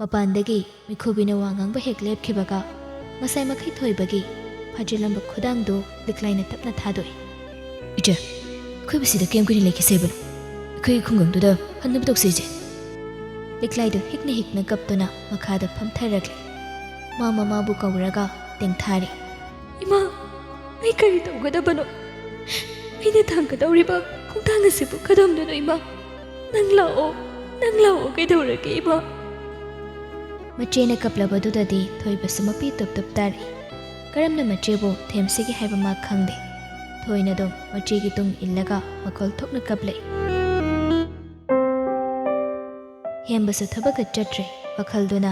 ꯃꯄꯥꯟꯗꯒꯤ ꯃꯤꯈꯨꯕꯤꯅ ꯋꯥ ꯉꯥꯡꯕ ꯍꯦꯛ ꯂꯦꯞꯈꯤꯕꯒ, ꯉꯁꯥꯏ ꯃꯈꯩ ꯊꯣꯏꯕꯒꯤ ꯐꯥꯖꯤꯜꯂꯝꯕ ꯈꯨꯗꯥꯡꯗꯨ ꯂꯤꯛꯂꯥꯏꯅ ꯇꯞꯅ ꯊꯥꯗꯣꯛꯏ꯫ "ꯏꯆꯦ, ꯑꯩꯈꯣꯏꯕꯨ ꯁꯤꯗ ꯀꯔꯤꯝ ꯀꯨꯏꯅ ꯂꯩꯈꯤꯁꯦ ꯍꯥꯏꯕꯅꯣ? ꯑꯩꯈꯣꯏꯒꯤ ꯈꯨꯡꯒꯪꯗꯨꯗ ꯍꯟꯅꯕ ꯇꯧꯁꯦ, ꯏꯆꯦ꯫" ꯂꯤꯛꯂꯥꯏꯗꯨ ꯍꯤꯛꯅ ꯍꯤꯛꯅ ꯀꯞꯇꯨꯅ ꯃꯈꯥꯗ ꯐꯝꯊꯔꯛꯂꯦ꯫ ꯃꯥ ꯃꯃꯥꯕꯨ ꯀꯧꯔꯒ ꯇꯦꯡꯊꯥꯔꯦ꯫ "ꯏꯃꯥ, ꯑꯩ ꯀꯔꯤ ꯇꯧꯒꯗꯕꯅꯣ? ꯑꯩꯅ ꯊꯥꯡꯒꯗꯧꯔꯤꯕ ꯈꯣꯡꯊꯥꯡ ꯑꯁꯤꯕꯨ ꯀꯗꯣꯝꯗꯅꯣ, ꯏꯃꯥ? ꯅꯪ ꯂꯥꯛꯑꯣ, ꯅꯪ ꯂꯥꯛꯑꯣ, ꯀꯩꯗꯧꯔꯒꯦ, ꯏꯃꯥ?" ꯃꯆꯦꯅ ꯀꯞꯂꯕꯗꯨꯗꯗꯤ ꯊꯣꯏꯕꯁꯨ ꯃꯄꯤ ꯇꯨꯞ ꯇꯨꯞ ꯇꯥꯔꯛꯏ꯫ ꯀꯔꯝꯅ ꯃꯆꯦꯕꯨ ꯊꯦꯝꯁꯤꯒꯦ ꯍꯥꯏꯕ ꯃꯥ ꯈꯪꯗꯦ꯫ ꯊꯣꯏꯅ ꯑꯗꯨꯝ ꯃꯆꯦꯒꯤ ꯇꯨꯡ ꯏꯜꯂꯒ ꯃꯈꯣꯜ ꯊꯣꯛꯅ ꯀꯞꯂꯛꯏ꯫ ꯍꯦꯝꯕꯁꯨ ꯊꯕꯛꯀ ꯆꯠꯇ꯭ꯔꯦ꯫ ꯋꯥꯈꯜꯗꯨꯅ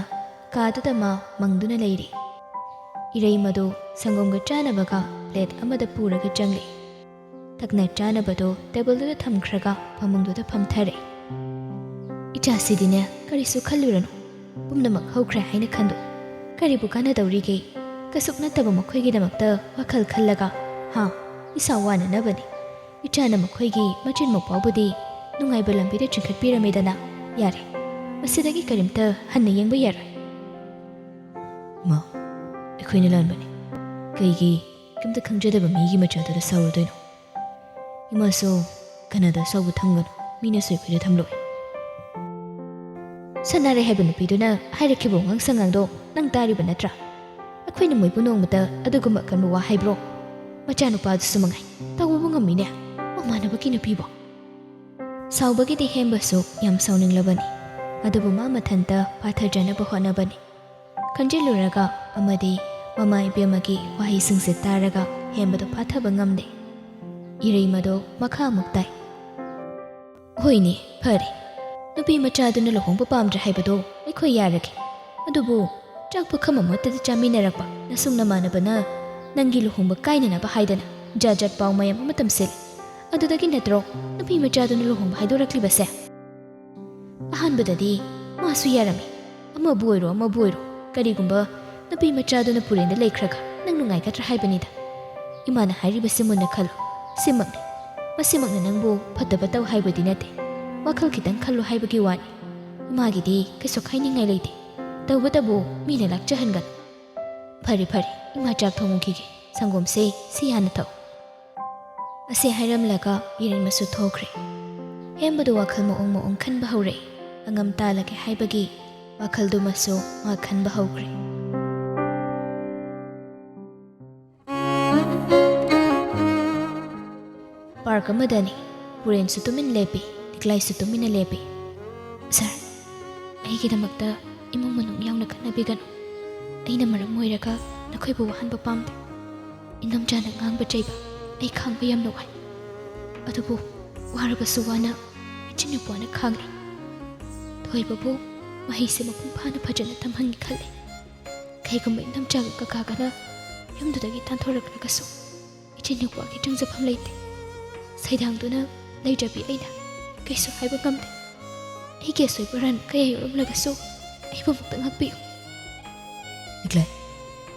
ꯀꯥꯗꯨꯗ ꯃꯥ ꯃꯪꯗꯨꯅ ꯂꯩꯔꯤ꯫ ꯏꯔꯩꯃꯗꯣ ꯁꯪꯒꯣꯝꯒ ꯆꯥꯅꯕꯒ ꯄ꯭ꯂꯦꯠ ꯑꯃꯗ ꯄꯨꯔꯒ ꯆꯪꯂꯛꯏ꯫ ꯊꯛꯅ ꯆꯥꯅꯕꯗꯣ ꯇꯦꯕꯜꯗꯨꯗ ꯊꯝꯈ꯭ꯔꯒ ꯐꯃꯨꯡꯗꯨꯗ ꯐꯝꯊꯔꯦ꯫ "ꯏꯆꯥꯁꯤꯗꯤꯅꯦ, ꯀꯔꯤꯁꯨ ꯈꯜꯂꯨꯔꯅꯨ꯫ ꯄꯨꯝꯅꯃꯛ ꯍꯧꯈ꯭ꯔꯦ ꯍꯥꯏꯅ ꯈꯟꯗꯣꯛ꯫ ꯀꯔꯤꯕꯨ ꯀꯥꯟꯅꯗꯧꯔꯤꯒꯦ? ꯀꯩꯁꯨ ꯅꯠꯇꯕ ꯃꯈꯣꯏꯒꯤꯗꯃꯛꯇ ꯋꯥꯈꯜ ꯈꯜꯂꯒ, ꯍꯥ? ꯏꯁꯥ ꯋꯥꯅꯅꯕꯅꯤ꯫ ꯏꯆꯥꯅ ꯃꯈꯣꯏꯒꯤ ꯃꯆꯤꯟ ꯃꯧꯄꯥꯕꯨꯗꯤ ꯅꯨꯡꯉꯥꯏꯕ ꯂꯝꯕꯤꯗ ꯆꯤꯡꯈꯠꯄꯤꯔꯝꯃꯦꯗꯅ꯫ ꯌꯥꯔꯦ, ꯃꯁꯤꯗꯒꯤ ꯀꯔꯤꯝꯇ ꯍꯟꯅ ꯌꯦꯡꯕ ꯌꯥꯔꯣꯏ꯫" "ꯃꯥ, ꯑꯩꯈꯣꯏꯅ ꯂꯥꯟꯕꯅꯤ꯫ ꯀꯩꯒꯤ ꯀꯩꯝꯇ ꯈꯪꯖꯗꯕ ꯃꯤꯒꯤ ꯃꯆꯥꯗꯨꯗ ꯁꯥꯎꯔꯨꯗꯣꯏꯅꯣ? ꯏꯃꯥꯁꯨ ꯀꯅꯥꯗ ꯑꯁꯥꯎꯕ ꯊꯝꯒꯅꯨ, ꯃꯤꯅꯁꯨ ꯑꯩꯈꯣꯏꯗ ꯊꯝꯂꯣꯏ꯫" "ꯁꯅꯥꯔꯩ ꯍꯥꯏꯕ ꯅꯨꯄꯤꯗꯨꯅ ꯍꯥꯏꯔꯛꯈꯤꯕ ꯋꯥꯉꯥꯡ ꯁꯉꯥꯡꯗꯣ ꯅꯪ ꯇꯥꯔꯤꯕ ꯅꯠꯇ꯭ꯔꯥ? ꯑꯩꯈꯣꯏꯅ ꯃꯣꯏꯕꯨ ꯅꯣꯡꯃꯇ ꯑꯗꯨꯒꯨꯝꯕ ꯑꯀꯟꯕ ꯋꯥ ꯍꯥꯏꯕ꯭ꯔꯣ? ꯃꯆꯥꯅꯨꯄꯥꯗꯨꯁꯨ ꯃꯉꯥꯏ, ꯇꯧꯕꯕꯨ ꯉꯝꯃꯤꯅꯦ, ꯃꯃꯥꯟꯅꯕꯒꯤ ꯅꯨꯄꯤꯕꯨ꯫" ꯁꯥꯎꯕꯒꯤꯗꯤ ꯍꯦꯝꯕꯁꯨ ꯌꯥꯝ ꯁꯥꯎꯅꯤꯡꯂꯕꯅꯤ꯫ ꯑꯗꯨꯕꯨ ꯃꯥ ꯃꯊꯟꯇ ꯐꯥꯊꯖꯅꯕ ꯍꯣꯠꯅꯕꯅꯤ꯫ ꯈꯟꯖꯤꯜꯂꯨꯔꯒ ꯑꯃꯗꯤ ꯃꯃꯥ ꯏꯕꯦꯝꯃꯒꯤ ꯋꯥꯍꯩꯁꯤꯡꯁꯦ ꯇꯥꯔꯒ ꯍꯦꯝꯕꯗꯣ ꯐꯥꯊꯕ ꯉꯝꯗꯦ꯫ ꯏꯔꯩꯃꯗꯣ ꯃꯈꯥ ꯑꯃꯨꯛ ꯇꯥꯏ꯫ "ꯍꯣꯏꯅꯦ, ꯐꯔꯦ꯫ ꯅꯨꯄꯤ ꯃꯆꯥꯗꯨꯅ ꯂꯨꯍꯣꯡꯕ ꯄꯥꯝꯗ꯭ꯔꯦ ꯍꯥꯏꯕꯗꯣ ꯑꯩꯈꯣꯏ ꯌꯥꯔꯒꯦ꯫ ꯑꯗꯨꯕꯨ ꯆꯥꯛ ꯄꯨꯈꯝ ꯑꯃꯠꯇꯗ ꯆꯥꯃꯤꯟꯅꯔꯛꯄ ꯅꯁꯨꯡ ꯅꯃꯥꯟꯅꯕꯅ ꯅꯪꯒꯤ ꯂꯨꯍꯣꯡꯕ ꯀꯥꯏꯅꯅꯕ ꯍꯥꯏꯗꯅ ꯖꯥꯠ ꯖꯥꯠ ꯄꯥꯎ ꯃꯌꯥꯝ ꯑꯃ ꯇꯝꯁꯤꯜꯂꯤ꯫ ꯑꯗꯨꯗꯒꯤ ꯅꯠꯇ꯭ꯔꯣ ꯅꯨꯄꯤ ꯃꯆꯥꯗꯨꯅ ꯂꯨꯍꯣꯡꯕ ꯍꯥꯏꯗꯣꯔꯛꯂꯤꯕꯁꯦ?" ꯑꯍꯥꯟꯕꯗꯗꯤ ꯃꯥꯁꯨ ꯌꯥꯔꯝꯃꯤ꯫ ꯑꯃꯕꯨ ꯑꯣꯏꯔꯣ, ꯑꯃꯕꯨ ꯑꯣꯏꯔꯣ, ꯀꯔꯤꯒꯨꯝꯕ ꯅꯨꯄꯤ ꯃꯆꯥꯗꯨꯅ ꯄꯨꯔꯦꯟꯗ ꯂꯩꯈ꯭ꯔꯒ ꯅꯪ ꯅꯨꯡꯉꯥꯏꯒꯗ꯭ꯔꯥ ꯍꯥꯏꯕꯅꯤꯗ꯫ ꯏꯃꯥꯅ ꯍꯥꯏꯔꯤꯕꯁꯤ ꯃꯨꯟꯅ ꯈꯜꯂꯨ꯫ ꯁꯤꯃꯛꯅꯤ꯫ ꯃꯁꯤꯃꯛꯅ ꯅꯪꯕꯨ ꯐꯠꯇꯕ ꯇꯧ ꯍꯥꯏꯕꯗꯤ ꯅꯠꯇꯦ꯫ ꯋꯥꯈꯜ ꯈꯤꯇꯪ ꯈꯜꯂꯨ ꯍꯥꯏꯕꯒꯤ ꯋꯥꯅꯤ꯫ ꯏꯃꯥꯒꯤꯗꯤ ꯀꯩꯁꯨ ꯈꯥꯏꯅꯤꯡꯉꯥꯏ ꯂꯩꯇꯦ꯫ ꯇꯧꯕꯇꯕꯨ ꯃꯤꯅ ꯂꯥꯛꯆꯍꯟꯒꯅꯨ꯫ "ꯐꯔꯦ, ꯐꯔꯦ, ꯏꯃꯥ ꯆꯥꯛ ꯊꯣꯡꯉꯨꯈꯤꯒꯦ꯫ ꯁꯪꯒꯣꯝꯁꯦ ꯁꯤ ꯍꯥꯟꯅ ꯊꯛꯎ꯫" ꯑꯁꯤ ꯍꯥꯏꯔꯝꯂꯒ ꯏꯔꯩꯃꯁꯨ ꯊꯣꯛꯈ꯭ꯔꯦ꯫ ꯍꯦꯝꯕꯗꯨ ꯋꯥꯈꯜ ꯃꯑꯣꯡ ꯃꯑꯣꯡ ꯈꯟꯕ ꯍꯧꯔꯛꯏ꯫ ꯑꯉꯝ ꯇꯥꯜꯂꯒꯦ ꯍꯥꯏꯕꯒꯤ ꯋꯥꯈꯜꯗꯨꯃꯁꯨ ꯃꯥ ꯈꯟꯕ ꯍꯧꯈ꯭ꯔꯦ꯫ ꯄꯥꯔꯛ ꯑꯃꯗꯅꯤ꯫ ꯄꯨꯔꯦꯟꯁꯨ ꯇꯨꯃꯤꯟ ꯂꯦꯞꯄꯤ, ꯂꯤꯛꯂꯥꯏꯁꯨ ꯇꯨꯃꯤꯟꯅ ꯂꯦꯞꯄꯤ꯫ "ꯁꯥꯔ, ꯑꯩꯒꯤꯗꯃꯛꯇ ꯏꯃꯨꯡ ꯃꯅꯨꯡ ꯌꯥꯎꯅ ꯈꯠꯅꯕꯤꯒꯅꯨ꯫ ꯑꯩꯅ ꯃꯔꯝ ꯑꯣꯏꯔꯒ ꯅꯈꯣꯏꯕꯨ ꯋꯥꯍꯟꯕ ꯄꯥꯝꯗꯦ꯫ ꯏꯅꯝꯆꯥꯅ ꯉꯥꯡꯕ ꯆꯩꯕ ꯑꯩ ꯈꯥꯡꯕ ꯌꯥꯝꯅ ꯋꯥꯏ꯫ ꯑꯗꯨꯕꯨ ꯋꯥꯔꯕꯁꯨ ꯋꯥꯅ ꯏꯆꯤꯟ ꯏꯄ꯭ꯋꯥꯅ ꯈꯥꯡꯂꯤ꯫ ꯑꯣꯏꯕꯕꯨ ꯃꯍꯩꯁꯦ ꯃꯄꯨꯡ ꯐꯥꯅ ꯐꯖꯅ ꯇꯝꯍꯟꯒꯦ ꯈꯜꯂꯤ꯫ ꯀꯩꯒꯨꯝꯕ ꯏꯅꯝꯆꯥꯒ ꯀꯀꯥꯒꯅ ꯌꯨꯝꯗꯨꯗꯒꯤ ꯇꯥꯟꯊꯣꯔꯛꯂꯒꯁꯨ ꯏꯆꯤꯟ ꯏꯅꯥꯎꯒꯤ ꯆꯪꯖꯐꯝ ꯂꯩꯇꯦ꯫ ꯁꯩꯗꯥꯡꯗꯨꯅ ꯂꯩꯖꯕꯤ ꯑꯩꯅ ꯀꯩꯁꯨ ꯍꯥꯏꯕ ꯉꯝꯗꯦ꯫ ꯑꯩꯒꯤ ꯑꯁꯣꯏꯕ ꯑꯔꯥꯟꯕ ꯀꯌꯥ ꯌꯥꯎꯔꯝꯂꯒꯁꯨ ꯑꯩꯕꯨ ꯑꯃꯨꯛꯇ ꯉꯥꯛꯄꯤꯌꯨ꯫ ꯂꯤꯛꯂꯥꯏ,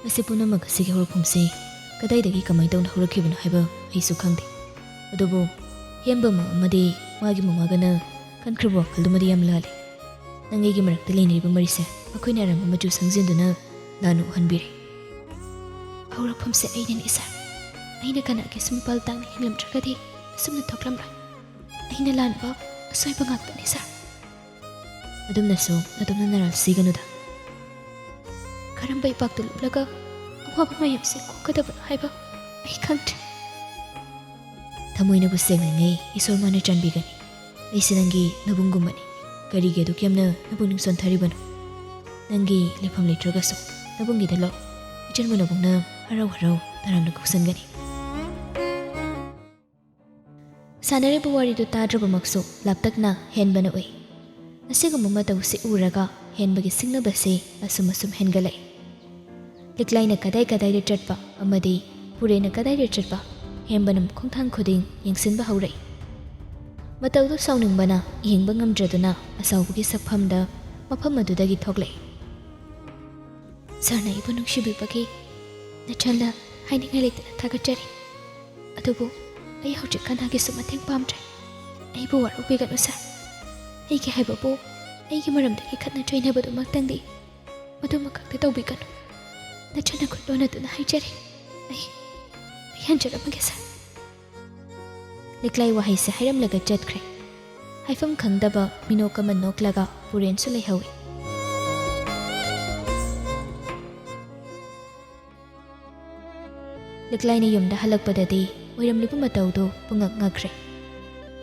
ꯃꯁꯤ ꯄꯨꯝꯅꯃꯛ ꯑꯁꯤꯒꯤ ꯍꯧꯔꯛꯐꯝꯁꯤ ꯀꯗꯥꯏꯗꯒꯤ ꯀꯃꯥꯏꯅ ꯇꯧꯅ ꯍꯧꯔꯛꯈꯤꯕꯅꯣ ꯍꯥꯏꯕ ꯑꯩꯁꯨ ꯈꯪꯗꯦ꯫ ꯑꯗꯨꯕꯨ ꯍꯦꯝꯕ ꯑꯃ ꯑꯃꯗꯤ ꯃꯥꯒꯤ ꯃꯃꯥꯒꯅ ꯈꯟꯈ꯭ꯔꯕ ꯋꯥꯈꯜꯗꯨꯃꯗꯤ ꯌꯥꯝ ꯂꯥꯜꯂꯤ꯫ ꯅꯪ ꯑꯩꯒꯤ ꯃꯔꯛꯇ ꯂꯩꯅꯔꯤꯕ ꯃꯔꯤꯁꯦ ꯃꯈꯣꯏꯅ ꯑꯔꯥꯟꯕ ꯃꯆꯨ ꯁꯪꯖꯤꯟꯗꯨꯅ ꯂꯥꯟꯅ ꯎꯍꯟꯕꯤꯔꯦ꯫ ꯍꯧꯔꯛꯐꯝꯁꯦ ꯑꯩꯅꯅꯤ ꯁꯥꯔ꯫ ꯑꯩꯅ ꯀꯅꯥꯒꯤꯁꯨ ꯃꯤꯄꯥꯜ ꯇꯥꯡꯅ ꯍꯤꯡꯂꯝꯗ꯭ꯔꯒꯗꯤ ꯑꯁꯨꯝꯅ ꯊꯣꯛꯂꯝꯂꯣꯏ꯫ ꯑꯩꯅ ꯂꯥꯟꯕ ꯑꯁꯣꯏꯕ ꯉꯥꯛꯇꯅꯤ ꯁꯥꯔ꯫ ꯑꯗꯨꯝꯅꯁꯨ ꯅꯇꯣꯝꯅ ꯅꯔꯥꯜ ꯁꯤꯒꯅꯨꯗ꯫ ꯀꯔꯝꯕ ꯏꯄꯥꯛꯇ ꯂꯨꯞꯂꯒ ꯑꯋꯥꯕ ꯃꯌꯥꯝꯁꯦ ꯀꯣꯛꯀꯗꯕꯅꯣ ꯍꯥꯏꯕ ꯑꯩ ꯈꯪꯗ꯭ꯔꯦ꯫ ꯊꯃꯣꯏꯅꯕꯨ ꯁꯦꯡꯂꯤꯉꯩ ꯏꯁꯣꯔ ꯃꯥꯅ ꯆꯥꯟꯕꯤꯒꯅꯤ꯫ ꯑꯩꯁꯦ ꯅꯪꯒꯤ ꯅꯕꯨꯡꯒꯨꯝꯕꯅꯤ꯫ ꯀꯔꯤꯒꯤ ꯑꯗꯨꯛ ꯌꯥꯝꯅ ꯅꯕꯨꯛꯅꯤꯡ ꯁꯣꯟꯊꯔꯤꯕꯅꯣ? ꯅꯪꯒꯤ ꯂꯩꯐꯝ ꯂꯩꯇ꯭ꯔꯒꯁꯨ ꯅꯕꯨꯡꯒꯤꯗ ꯂꯥꯛꯑꯣ꯫ ꯏꯆꯟꯕꯨ ꯅꯕꯨꯡꯅ ꯍꯔꯥꯎ ꯍꯔꯥꯎ ꯇꯔꯥꯝꯅ ꯀꯧꯁꯟꯒꯅꯤ꯫ ꯁꯥꯟꯅꯔꯤꯕ ꯋꯥꯔꯤꯗꯨ ꯇꯥꯗ꯭ꯔꯕꯃꯛꯁꯨ ꯂꯥꯞꯇꯛꯅ ꯍꯦꯟꯕꯅ ꯎꯏ꯫ ꯑꯁꯤꯒꯨꯝꯕ ꯃꯇꯧꯁꯤ ꯎꯔꯒ ꯍꯦꯟꯕꯒꯤ ꯁꯤꯡꯅꯕꯁꯤ ꯑꯁꯨꯝ ꯑꯁꯨꯝ ꯍꯦꯟꯒꯠꯂꯛꯏ꯫ ꯂꯤꯛꯂꯥꯏꯅ ꯀꯗꯥꯏ ꯀꯗꯥꯏꯗ ꯆꯠꯄ ꯑꯃꯗꯤ ꯄꯨꯔꯦꯟꯅ ꯀꯗꯥꯏꯗ ꯆꯠꯄ ꯍꯦꯟꯕꯅ ꯈꯣꯡꯊꯥꯡ ꯈꯨꯗꯤꯡ ꯌꯦꯡꯁꯤꯟꯕ ꯍꯧꯔꯛꯏ꯫ ꯃꯇꯧꯗꯨ ꯁꯥꯎꯅꯤꯡꯕꯅ ꯌꯦꯡꯕ ꯉꯝꯗ꯭ꯔꯗꯨꯅ ꯑꯆꯧꯕꯒꯤ ꯁꯛꯐꯝꯗ ꯃꯐꯝ ꯑꯗꯨꯗꯒꯤ ꯊꯣꯛꯂꯛꯏ꯫ ꯁꯥꯔꯅ ꯑꯩꯕꯨ ꯅꯨꯡꯁꯤꯕꯤꯕꯒꯤ ꯅꯆꯟꯗ ꯍꯥꯏꯅꯤꯡꯉꯥꯏ ꯂꯩꯇꯅ ꯊꯥꯒꯠꯆꯔꯤ꯫ ꯑꯗꯨꯕꯨ ꯑꯩ ꯍꯧꯖꯤꯛ ꯀꯅꯥꯒꯤꯁꯨ ꯃꯇꯦꯡ ꯄꯥꯝꯗ꯭ꯔꯦ꯫ ꯑꯩꯕꯨ ꯋꯥꯔꯧꯕꯤꯒꯅꯨ ꯁꯥꯔ꯫ ꯑꯩꯒꯤ ꯍꯥꯏꯕꯕꯨ ꯑꯩꯒꯤ ꯃꯔꯝꯗꯒꯤ ꯈꯠꯅ ꯆꯩꯅꯕꯗꯨꯃꯛꯇꯪꯗꯤ ꯃꯗꯨꯃꯈꯛꯇꯤ ꯇꯧꯕꯤꯒꯅꯨ꯫ ꯅꯆꯟꯅ ꯈꯨꯠ ꯂꯣꯟꯅꯗꯨꯅ ꯍꯥꯏꯖꯔꯤ꯫ ꯑꯩ, ꯑꯩ ꯍꯟꯖꯔꯝꯃꯒꯦ ꯁꯥꯔ꯫ ꯂꯤꯛꯂꯥꯏ ꯋꯥꯍꯩꯁꯦ ꯍꯥꯏꯔꯝꯂꯒ ꯆꯠꯈ꯭ꯔꯦ꯫ ꯍꯥꯏꯐꯝ ꯈꯪꯗꯕ ꯃꯤꯅꯣꯛ ꯑꯃ ꯅꯣꯛꯂꯒ ꯄꯨꯔꯦꯟꯁꯨ ꯂꯩꯍꯧꯏ꯫ ꯂꯤꯛꯂꯥꯏꯅ ꯌꯨꯝꯗ ꯍꯜꯂꯛꯄꯗꯗꯤ ꯑꯣꯏꯔꯝꯂꯤꯕ ꯃꯇꯧꯗꯨ ꯄꯨꯡꯉꯛ ꯉꯛꯈ꯭ꯔꯦ꯫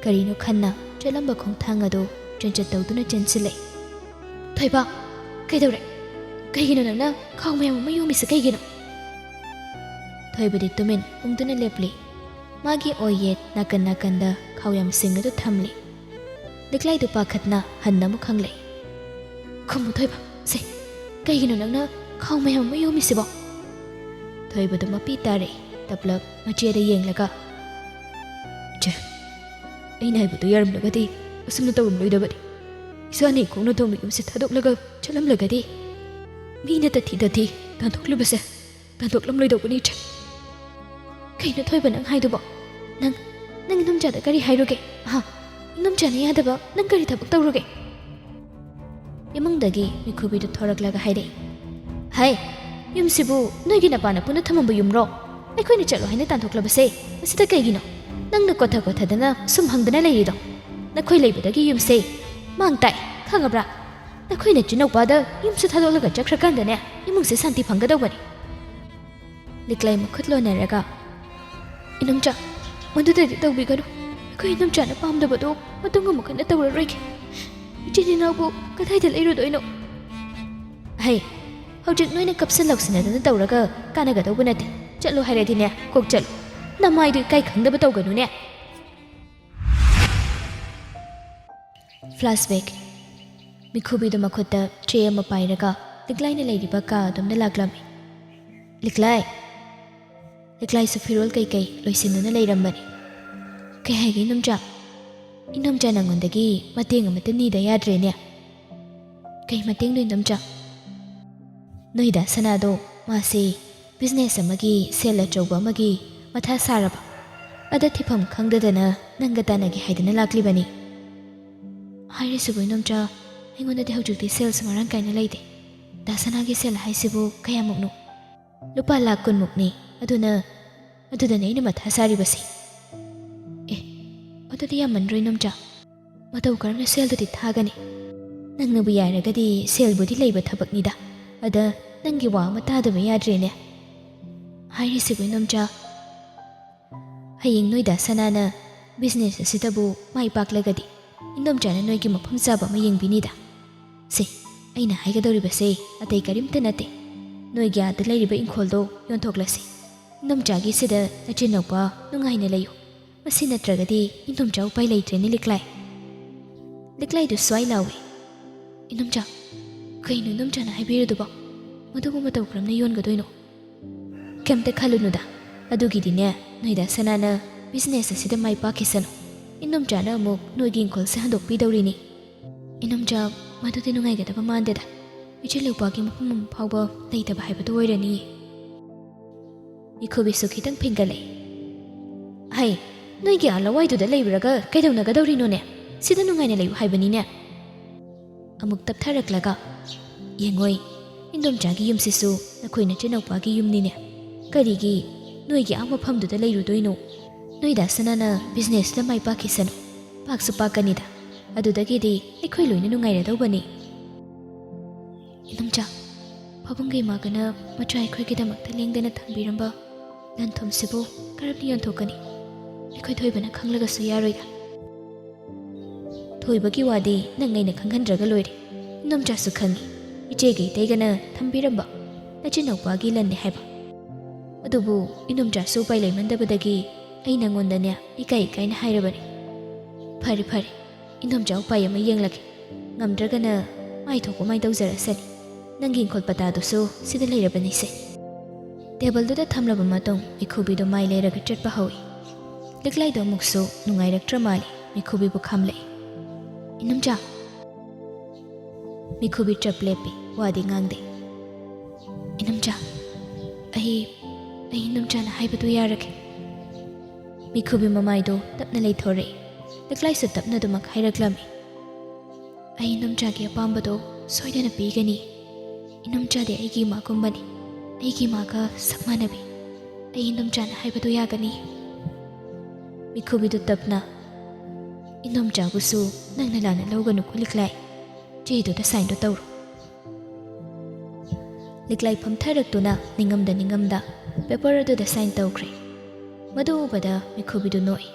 ꯀꯔꯤꯅꯣ ꯈꯟꯅ ꯆꯠꯂꯝꯕ ꯈꯣꯡꯊꯥꯡ ꯑꯗꯨ ꯆꯦꯟꯆꯠ ꯇꯧꯗꯨꯅ ꯆꯦꯟꯁꯤꯜꯂꯛꯏ꯫ ꯊꯣꯏꯕ, ꯀꯩꯗꯧꯔꯦ? ꯀꯩꯒꯤꯅꯣ ꯅꯪꯅ ꯈꯥꯎ ꯃꯌꯥꯝ ꯑꯃ ꯌꯣꯝꯃꯤꯁꯦ ꯀꯩꯒꯤꯅꯣ? ꯊꯣꯏꯕꯗꯤ ꯇꯨꯃꯤꯟ ꯎꯪꯗꯨꯅ ꯂꯦꯞꯂꯤ꯫ ꯃꯥꯒꯤ ꯑꯣꯏꯌꯦꯠ ꯅꯥꯀꯟ ꯅꯥꯀꯟꯗ ꯈꯥꯎ ꯌꯥꯝꯁꯤꯡ ꯑꯗꯨ ꯊꯝꯂꯤ꯫ ꯂꯤꯛꯂꯥꯏꯗꯨ ꯄꯥꯈꯠꯅ ꯍꯟꯅ ꯑꯃꯨꯛ ꯍꯪꯂꯛꯏ꯫ ꯈꯨꯝꯃꯨ ꯊꯣꯏꯕ, ꯁꯦ, ꯀꯩꯒꯤꯅꯣ ꯅꯪꯅ ꯈꯥꯎ ꯃꯌꯥꯝ ꯑꯃ ꯌꯣꯝꯃꯤꯁꯤꯕꯣ? ꯊꯣꯏꯕꯗꯣ ꯃꯄꯤ ꯇꯥꯔꯛꯏ, ꯇꯞꯂꯞ ꯃꯆꯦꯗ ꯌꯦꯡꯂꯒ꯫ "ꯏꯆꯦ, ꯑꯩꯅ ꯍꯥꯏꯕꯗꯨ ꯌꯥꯔꯝꯂꯒꯗꯤ ꯑꯁꯨꯝꯅ ꯇꯧꯔꯝꯂꯣꯏꯗꯕꯅꯤ꯫ ꯏꯁꯥꯅ ꯏꯈꯣꯡꯅ ꯊꯣꯡꯅ ꯌꯨꯝꯁꯦ ꯊꯥꯗꯣꯛꯂꯒ ꯆꯠꯂꯝꯂꯒꯗꯤ ꯃꯤꯅ ꯇꯊꯤ ꯇꯊꯤ ꯇꯥꯟꯊꯣꯛꯂꯨꯕꯁꯦ ꯇꯥꯟꯊꯣꯛꯂꯝꯂꯣꯏꯗꯧꯕꯅꯤ, ꯏꯆꯦ꯫" "ꯀꯩꯅꯣ ꯊꯣꯏꯕ ꯅꯪ ꯍꯥꯏꯗꯨꯕꯣ? ꯅꯪ, ꯅꯪ ꯏꯅꯣꯝꯆꯥꯗ ꯀꯔꯤ ꯍꯥꯏꯔꯨꯒꯦ? ꯑꯍꯥ, ꯏꯅꯣꯝꯆꯥꯅ ꯌꯥꯗꯕ ꯅꯪ ꯀꯔꯤ ꯊꯕꯛ ꯇꯧꯔꯨꯒꯦ?" ꯏꯃꯨꯡꯗꯒꯤ ꯃꯤꯈꯨꯕꯤꯗꯨ ꯊꯣꯔꯛꯂꯒ ꯍꯥꯏꯔꯛꯏ꯫ "ꯍꯩ, ꯌꯨꯝꯁꯤꯕꯨ ꯅꯣꯏꯒꯤ ꯅꯄꯥꯅ ꯄꯨꯟꯅ ꯊꯝꯃꯝꯕ ꯌꯨꯝꯔꯣ? ꯑꯩꯈꯣꯏꯅ ꯆꯠꯂꯣ ꯍꯥꯏꯅ ꯇꯥꯟꯊꯣꯛꯂꯕꯁꯦ ꯃꯁꯤꯗ ꯀꯩꯒꯤꯅꯣ? ꯅꯪꯅ ꯀꯣꯊ ꯀꯣꯊꯗꯅ ꯁꯨꯝ ꯍꯪꯗꯅ ꯂꯩꯔꯤꯗꯣ? ꯅꯈꯣꯏ ꯂꯩꯕꯗꯒꯤ ꯌꯨꯝꯁꯦ ꯃꯥꯡ ꯇꯥꯏ, ꯈꯪꯉꯕ꯭ꯔꯥ? ꯅꯈꯣꯏ ꯅꯆꯤꯟꯅꯧꯄꯥꯗ ꯌꯨꯝꯁꯨ ꯊꯥꯗꯣꯛꯂꯒ ꯆꯠꯈ꯭ꯔꯀꯥꯟꯗꯅꯦ ꯏꯃꯨꯡꯁꯦ ꯁꯥꯟꯇꯤ ꯐꯪꯒꯗꯧꯕꯅꯤ꯫" ꯂꯤꯛꯂꯩ ꯃꯈꯨꯠ ꯂꯣꯟꯅꯔꯒ, "ꯏꯅꯝꯆꯥ, ꯃꯗꯨꯗꯗꯤ ꯇꯧꯕꯤꯒꯅꯨ꯫ ꯑꯩꯈꯣꯏ ꯏꯅꯝꯆꯥꯅ ꯄꯥꯝꯗꯕꯗꯣ ꯃꯇꯨꯡ ꯑꯃꯨꯛ ꯍꯟꯅ ꯇꯧꯔꯔꯣꯏꯒꯦ꯫ ꯏꯆꯤꯟ ꯏꯅꯥꯎꯕꯨ ꯀꯗꯥꯏꯗ ꯂꯩꯔꯨꯗꯣꯏꯅꯣ?" "ꯍꯩ, ꯍꯧꯖꯤꯛ ꯅꯣꯏꯅ ꯀꯞꯁꯤꯟ ꯂꯥꯎꯁꯤꯟꯅꯗꯅ ꯇꯧꯔꯒ ꯀꯥꯟꯅꯒꯗꯧꯕ ꯅꯠꯇꯦ꯫ ꯆꯠꯂꯣ ꯍꯥꯏꯔꯗꯤꯅꯦ, ꯀꯣꯛ ꯆꯠꯂꯣ꯫ ꯅꯃꯥꯏꯗꯨ ꯏꯀꯥꯏ ꯈꯪꯗꯕ ꯇꯧꯒꯅꯨꯅꯦ꯫" ꯐ꯭ꯂꯥꯁꯕꯦꯛ꯫ ꯃꯤꯈꯨꯕꯤꯗꯨ ꯃꯈꯨꯠꯇ ꯆꯦ ꯑꯃ ꯄꯥꯏꯔꯒ ꯂꯤꯛꯂꯥꯏꯅ ꯂꯩꯔꯤꯕ ꯀꯥ ꯑꯗꯨꯝꯅ ꯂꯥꯛꯂꯝꯃꯤ꯫ ꯂꯤꯛꯂꯥꯏ꯫ ꯂꯤꯛꯂꯥꯏꯁꯨ ꯐꯤꯔꯣꯜ ꯀꯩꯀꯩ ꯂꯣꯏꯁꯤꯟꯗꯨꯅ ꯂꯩꯔꯝꯕꯅꯤ꯫ "ꯀꯩ ꯍꯥꯏꯒꯦ ꯏꯅꯣꯝꯆꯥ? ꯏꯅꯣꯝꯆꯥ ꯅꯪꯉꯣꯟꯗꯒꯤ ꯃꯇꯦꯡ ꯑꯃꯇ ꯅꯤꯗ ꯌꯥꯗ꯭ꯔꯦꯅꯦ꯫" "ꯀꯩ ꯃꯇꯦꯡꯅꯣ ꯏꯅꯣꯝꯆꯥ?" "ꯅꯣꯏꯗ ꯁꯅꯥꯗꯣ ꯃꯥꯁꯦ ꯕꯤꯖꯤꯅꯦꯁ ꯑꯃꯒꯤ ꯁꯦꯜ ꯑꯆꯧꯕ ꯑꯃꯒꯤ ꯃꯊꯥ ꯁꯥꯔꯕ꯫ ꯑꯗ ꯊꯤꯐꯝ ꯈꯪꯗꯗꯅ ꯅꯪꯒ ꯇꯥꯟꯅꯒꯦ ꯍꯥꯏꯗꯅ ꯂꯥꯛꯂꯤꯕꯅꯤ꯫" "ꯍꯥꯏꯔꯤꯁꯤꯕꯨ ꯏꯅꯣꯝꯆꯥ, ꯑꯩꯉꯣꯟꯗꯗꯤ ꯍꯧꯖꯤꯛꯇꯤ ꯁꯦꯜꯁꯨ ꯃꯔꯥꯡ ꯀꯥꯏꯅ ꯂꯩꯇꯦ꯫ ꯗꯥ ꯁꯅꯥꯒꯤ ꯁꯦꯜ ꯍꯥꯏꯁꯤꯕꯨ ꯀꯌꯥꯃꯨꯛꯅꯣ?" "ꯂꯨꯄꯥ ꯂꯥꯛ ꯀꯨꯟꯃꯨꯛꯅꯤ꯫ ꯑꯗꯨꯅ, ꯑꯗꯨꯗꯅꯦ ꯑꯩꯅ ꯃꯊꯥ ꯁꯥꯔꯤꯕꯁꯦ꯫" "ꯑꯦ, ꯑꯗꯨꯗꯤ ꯌꯥꯝꯃꯟꯗ꯭ꯔꯣ ꯏꯅꯣꯝꯆꯥ? ꯃꯇꯧ ꯀꯔꯝꯅ ꯁꯦꯜꯗꯨꯗꯤ ꯊꯥꯒꯅꯤ? ꯅꯪꯅꯕꯨ ꯌꯥꯔꯒꯗꯤ ꯁꯦꯜꯕꯨꯗꯤ ꯂꯩꯕ ꯊꯕꯛꯅꯤꯗ꯫ ꯑꯗ ꯅꯪꯒꯤ ꯋꯥ ꯑꯃ ꯇꯥꯗꯕ ꯌꯥꯗ꯭ꯔꯦꯅꯦ꯫" "ꯍꯥꯏꯔꯤꯁꯤꯕꯨ ꯏꯅꯣꯝꯆꯥ, ꯍꯌꯦꯡ ꯅꯣꯏꯗ ꯁꯅꯥꯅ ꯕꯤꯖꯤꯅꯦꯁ ꯑꯁꯤꯗꯕꯨ ꯃꯥꯏ ꯄꯥꯛꯂꯒꯗꯤ ꯏꯅꯣꯝꯆꯥꯅ ꯅꯣꯏꯒꯤ ꯃꯐꯝ ꯆꯥꯕ ꯑꯃ ꯌꯦꯡꯕꯤꯅꯤꯗ꯫ ꯁꯦ, ꯑꯩꯅ ꯍꯥꯏꯒꯗꯧꯔꯤꯕꯁꯦ ꯑꯇꯩ ꯀꯔꯤꯝꯇ ꯅꯠꯇꯦ꯫ ꯅꯣꯏꯒꯤ ꯑꯥꯗ ꯂꯩꯔꯤꯕ ꯏꯪꯈꯣꯜꯗꯣ ꯌꯣꯟꯊꯣꯛꯂꯁꯤ꯫ ꯏꯅꯣꯝꯆꯥꯒꯤ ꯁꯤꯗ ꯅꯆꯤꯟꯅꯧꯄꯥ ꯅꯨꯡꯉꯥꯏꯅ ꯂꯩꯌꯨ꯫ ꯃꯁꯤ ꯅꯠꯇ꯭ꯔꯒꯗꯤ ꯏꯅꯣꯝꯆꯥ ꯎꯄꯥꯏ ꯂꯩꯇ꯭ꯔꯦꯅꯦ ꯂꯤꯛꯂꯥꯏ꯫" ꯂꯤꯛꯂꯥꯏꯗꯨ ꯁ꯭ꯋꯥꯏ ꯂꯥꯎꯏ꯫ ꯏꯅꯣꯝꯆꯥ, ꯀꯩꯅꯣ ꯏꯅꯣꯝꯆꯥꯅ ꯍꯥꯏꯕꯤꯔꯤꯗꯨꯕꯣ? ꯃꯗꯨꯕꯨ ꯃꯇꯧ ꯀꯔꯝꯅ ꯌꯣꯟꯒꯗꯣꯏꯅꯣ? ꯀꯩꯝꯇ ꯈꯜꯂꯨꯅꯨꯗ, ꯑꯗꯨꯒꯤꯗꯤꯅꯦ, ꯅꯣꯏꯗ ꯁꯅꯥꯅ ꯕꯤꯖꯤꯅꯦꯁ ꯑꯁꯤꯗ ꯃꯥꯏ ꯄꯥꯛꯈꯤꯁꯅꯨ꯫ ꯏꯅꯣꯝꯆꯥꯅ ꯑꯃꯨꯛ ꯅꯣꯏꯒꯤ ꯏꯪꯈꯣꯜꯁꯦ ꯍꯟꯗꯣꯛꯄꯤꯗꯧꯔꯤꯅꯤ꯫ ꯏꯅꯣꯝꯆꯥ, ꯃꯗꯨꯗꯤ ꯅꯨꯡꯉꯥꯏꯒꯗꯕ ꯃꯥꯟꯗꯦꯗ꯫ ꯏꯆꯦ ꯂꯨꯄꯥꯒꯤ ꯃꯐꯝ ꯑꯃ ꯐꯥꯎꯕ ꯂꯩꯇꯕ ꯍꯥꯏꯕꯗꯨ ꯑꯣꯏꯔꯅꯤꯌꯦ꯫ ꯃꯤꯈꯨꯕꯤꯁꯨ ꯈꯤꯇꯪ ꯐꯤꯡꯒꯠꯂꯛꯏ꯫ ꯍꯩ, ꯅꯣꯏꯒꯤ ꯑꯥ ꯂꯋꯥꯏꯗꯨꯗ ꯂꯩꯔꯨꯔꯒ ꯀꯩꯗꯧꯅꯒꯗꯧꯔꯤꯅꯣꯅꯦ? ꯁꯤꯗ ꯅꯨꯡꯉꯥꯏꯅ ꯂꯩꯌꯨ ꯍꯥꯏꯕꯅꯤꯅꯦ꯫ ꯑꯃꯨꯛ ꯇꯞꯊꯔꯛꯂꯒ, ꯌꯦꯡꯉꯣꯏ, ꯏꯟꯗꯣꯝꯆꯥꯒꯤ ꯌꯨꯝꯁꯤꯁꯨ ꯅꯈꯣꯏ ꯅꯆꯤꯟꯅꯥꯎꯄꯥꯒꯤ ꯌꯨꯝꯅꯤꯅꯦ꯫ ꯀꯔꯤꯒꯤ ꯅꯣꯏꯒꯤ ꯑꯥ ꯃꯐꯝꯗꯨꯗ ꯂꯩꯔꯨꯗꯣꯏꯅꯣ? ꯅꯣꯏꯗ ꯁꯅꯥꯅ ꯕꯤꯖꯤꯅꯦꯁꯇ ꯃꯥꯏ ꯄꯥꯛꯈꯤꯁꯅꯨ꯫ ꯄꯥꯛꯁꯨ ꯄꯥꯛꯀꯅꯤꯗ꯫ ꯑꯗꯨꯗꯒꯤꯗꯤ ꯑꯩꯈꯣꯏ ꯂꯣꯏꯅ ꯅꯨꯡꯉꯥꯏꯔꯗꯧꯕꯅꯤ꯫ ꯏꯅꯝꯆꯥ, ꯄꯥꯕꯨꯡꯒꯤ ꯃꯥꯒꯅ ꯃꯆꯥ ꯑꯩꯈꯣꯏꯒꯤꯗꯃꯛꯇ ꯂꯦꯡꯗꯅ ꯊꯝꯕꯤꯔꯝꯕ ꯂꯟ ꯊꯨꯝꯁꯤꯕꯨ ꯀꯔꯝꯅ ꯌꯣꯟꯊꯣꯛꯀꯅꯤ? ꯑꯩꯈꯣꯏ ꯊꯣꯏꯕꯅ ꯈꯪꯂꯒꯁꯨ ꯌꯥꯔꯣꯏꯗ꯫ ꯊꯣꯏꯕꯒꯤ ꯋꯥꯗꯤ ꯅꯪ ꯑꯩꯅ ꯈꯪꯍꯟꯗ꯭ꯔꯒ ꯂꯣꯏꯔꯦ꯫ ꯏꯅꯝꯆꯥꯁꯨ ꯈꯪꯉꯤ, ꯏꯆꯦꯒ ꯏꯇꯩꯒꯅ ꯊꯝꯕꯤꯔꯝꯕ ꯅꯆꯤꯟꯅꯥꯎꯄꯥꯒꯤ ꯂꯟꯅꯤ ꯍꯥꯏꯕ꯫ ꯑꯗꯨꯕꯨ ꯏꯅꯝꯆꯥꯁꯨ ꯎꯄꯥꯏ ꯂꯩꯃꯟꯗꯕꯗꯒꯤ ꯑꯩ ꯅꯪꯉꯣꯟꯗꯅꯦ ꯏꯀꯥꯏ ꯏꯀꯥꯏꯅ ꯍꯥꯏꯔꯕꯅꯤ꯫ ꯐꯔꯦ ꯐꯔꯦ, ꯏꯅꯝꯆꯥ ꯎꯄꯥꯏ ꯑꯃ ꯌꯦꯡꯂꯒꯦ꯫ ꯉꯝꯗ꯭ꯔꯒꯅ ꯃꯥꯏ ꯊꯣꯛꯄ ꯃꯥꯏ ꯇꯧꯖꯔꯁꯅꯤ꯫ ꯅꯪꯒꯤ ꯏꯪꯈꯣꯜ ꯄꯇꯥꯗꯨꯁꯨ ꯁꯤꯗ ꯂꯩꯔꯕꯅꯤꯁꯦ꯫ ꯇꯦꯕꯜꯗꯨꯗ ꯊꯝꯂꯕ ꯃꯇꯨꯡ ꯃꯤꯈꯨꯕꯤꯗꯣ ꯃꯥꯏ ꯂꯩꯔꯒ ꯆꯠꯄ ꯍꯧꯏ꯫ ꯂꯤꯛꯂꯥꯏꯗꯣ ꯑꯃꯨꯛꯁꯨ ꯅꯨꯡꯉꯥꯏꯔꯛꯇ꯭ꯔ ꯃꯥꯜꯂꯦ, ꯃꯤꯈꯨꯕꯤꯕꯨ ꯈꯥꯝꯂꯛꯏ꯫ ꯏꯅꯝꯆꯥ! ꯃꯤꯈꯨꯕꯤ ꯆꯞ ꯂꯦꯞꯄꯤ, ꯋꯥꯗꯤ ꯉꯥꯡꯗꯦ꯫ ꯏꯅꯝꯆꯥ, ꯑꯩ, ꯑꯩ ꯏꯅꯝꯆꯥꯅ ꯍꯥꯏꯕꯗꯨ ꯌꯥꯔꯒꯦ꯫ ꯃꯤꯈꯨꯕꯤ ꯃꯃꯥꯏꯗꯣ ꯇꯞꯅ ꯂꯩꯊꯣꯔꯛꯏ꯫ ꯂꯤꯛꯂꯥꯏꯁꯨ ꯇꯞꯅ ꯑꯗꯨꯃꯛ ꯍꯥꯏꯔꯛꯂꯝꯃꯤ꯫ ꯑꯩ ꯏꯅꯝꯆꯥꯒꯤ ꯑꯄꯥꯝꯕꯗꯣ ꯁꯣꯏꯗꯅ ꯄꯤꯒꯅꯤ꯫ ꯏꯅꯝꯆꯥꯗꯤ ꯑꯩꯒꯤ ꯏꯃꯥꯒꯨꯝꯕꯅꯤ꯫ ꯑꯩꯒꯤ ꯏꯃꯥꯒ ꯆꯞ ꯃꯥꯟꯅꯕꯤ꯫ ꯑꯩ ꯏꯅꯝꯆꯥꯅ ꯍꯥꯏꯕꯗꯨ ꯌꯥꯒꯅꯤ꯫ ꯃꯤꯈꯨꯕꯤꯗꯨ ꯇꯞꯅ, "ꯏꯅꯝꯆꯥꯕꯨꯁꯨ ꯅꯪꯅ ꯂꯥꯟꯅ ꯂꯧꯒꯅꯨꯀꯣ ꯂꯤꯛꯂꯥꯏ꯫ ꯆꯦꯗꯨꯗ ꯁꯥꯏꯟꯗꯨ ꯇꯧꯔꯣ꯫" ꯂꯤꯛꯂꯥꯏ ꯐꯝꯊꯔꯛꯇꯨꯅ ꯅꯤꯡꯉꯝꯗ ꯅꯤꯡꯉꯝꯗ ꯄꯦꯄꯔ ꯑꯗꯨꯗ ꯁꯥꯏꯟ ꯇꯧꯈ꯭ꯔꯦ꯫ ꯃꯗꯨ ꯎꯕꯗ ꯃꯤꯈꯨꯕꯤꯗꯨ ꯅꯣꯛꯏ꯫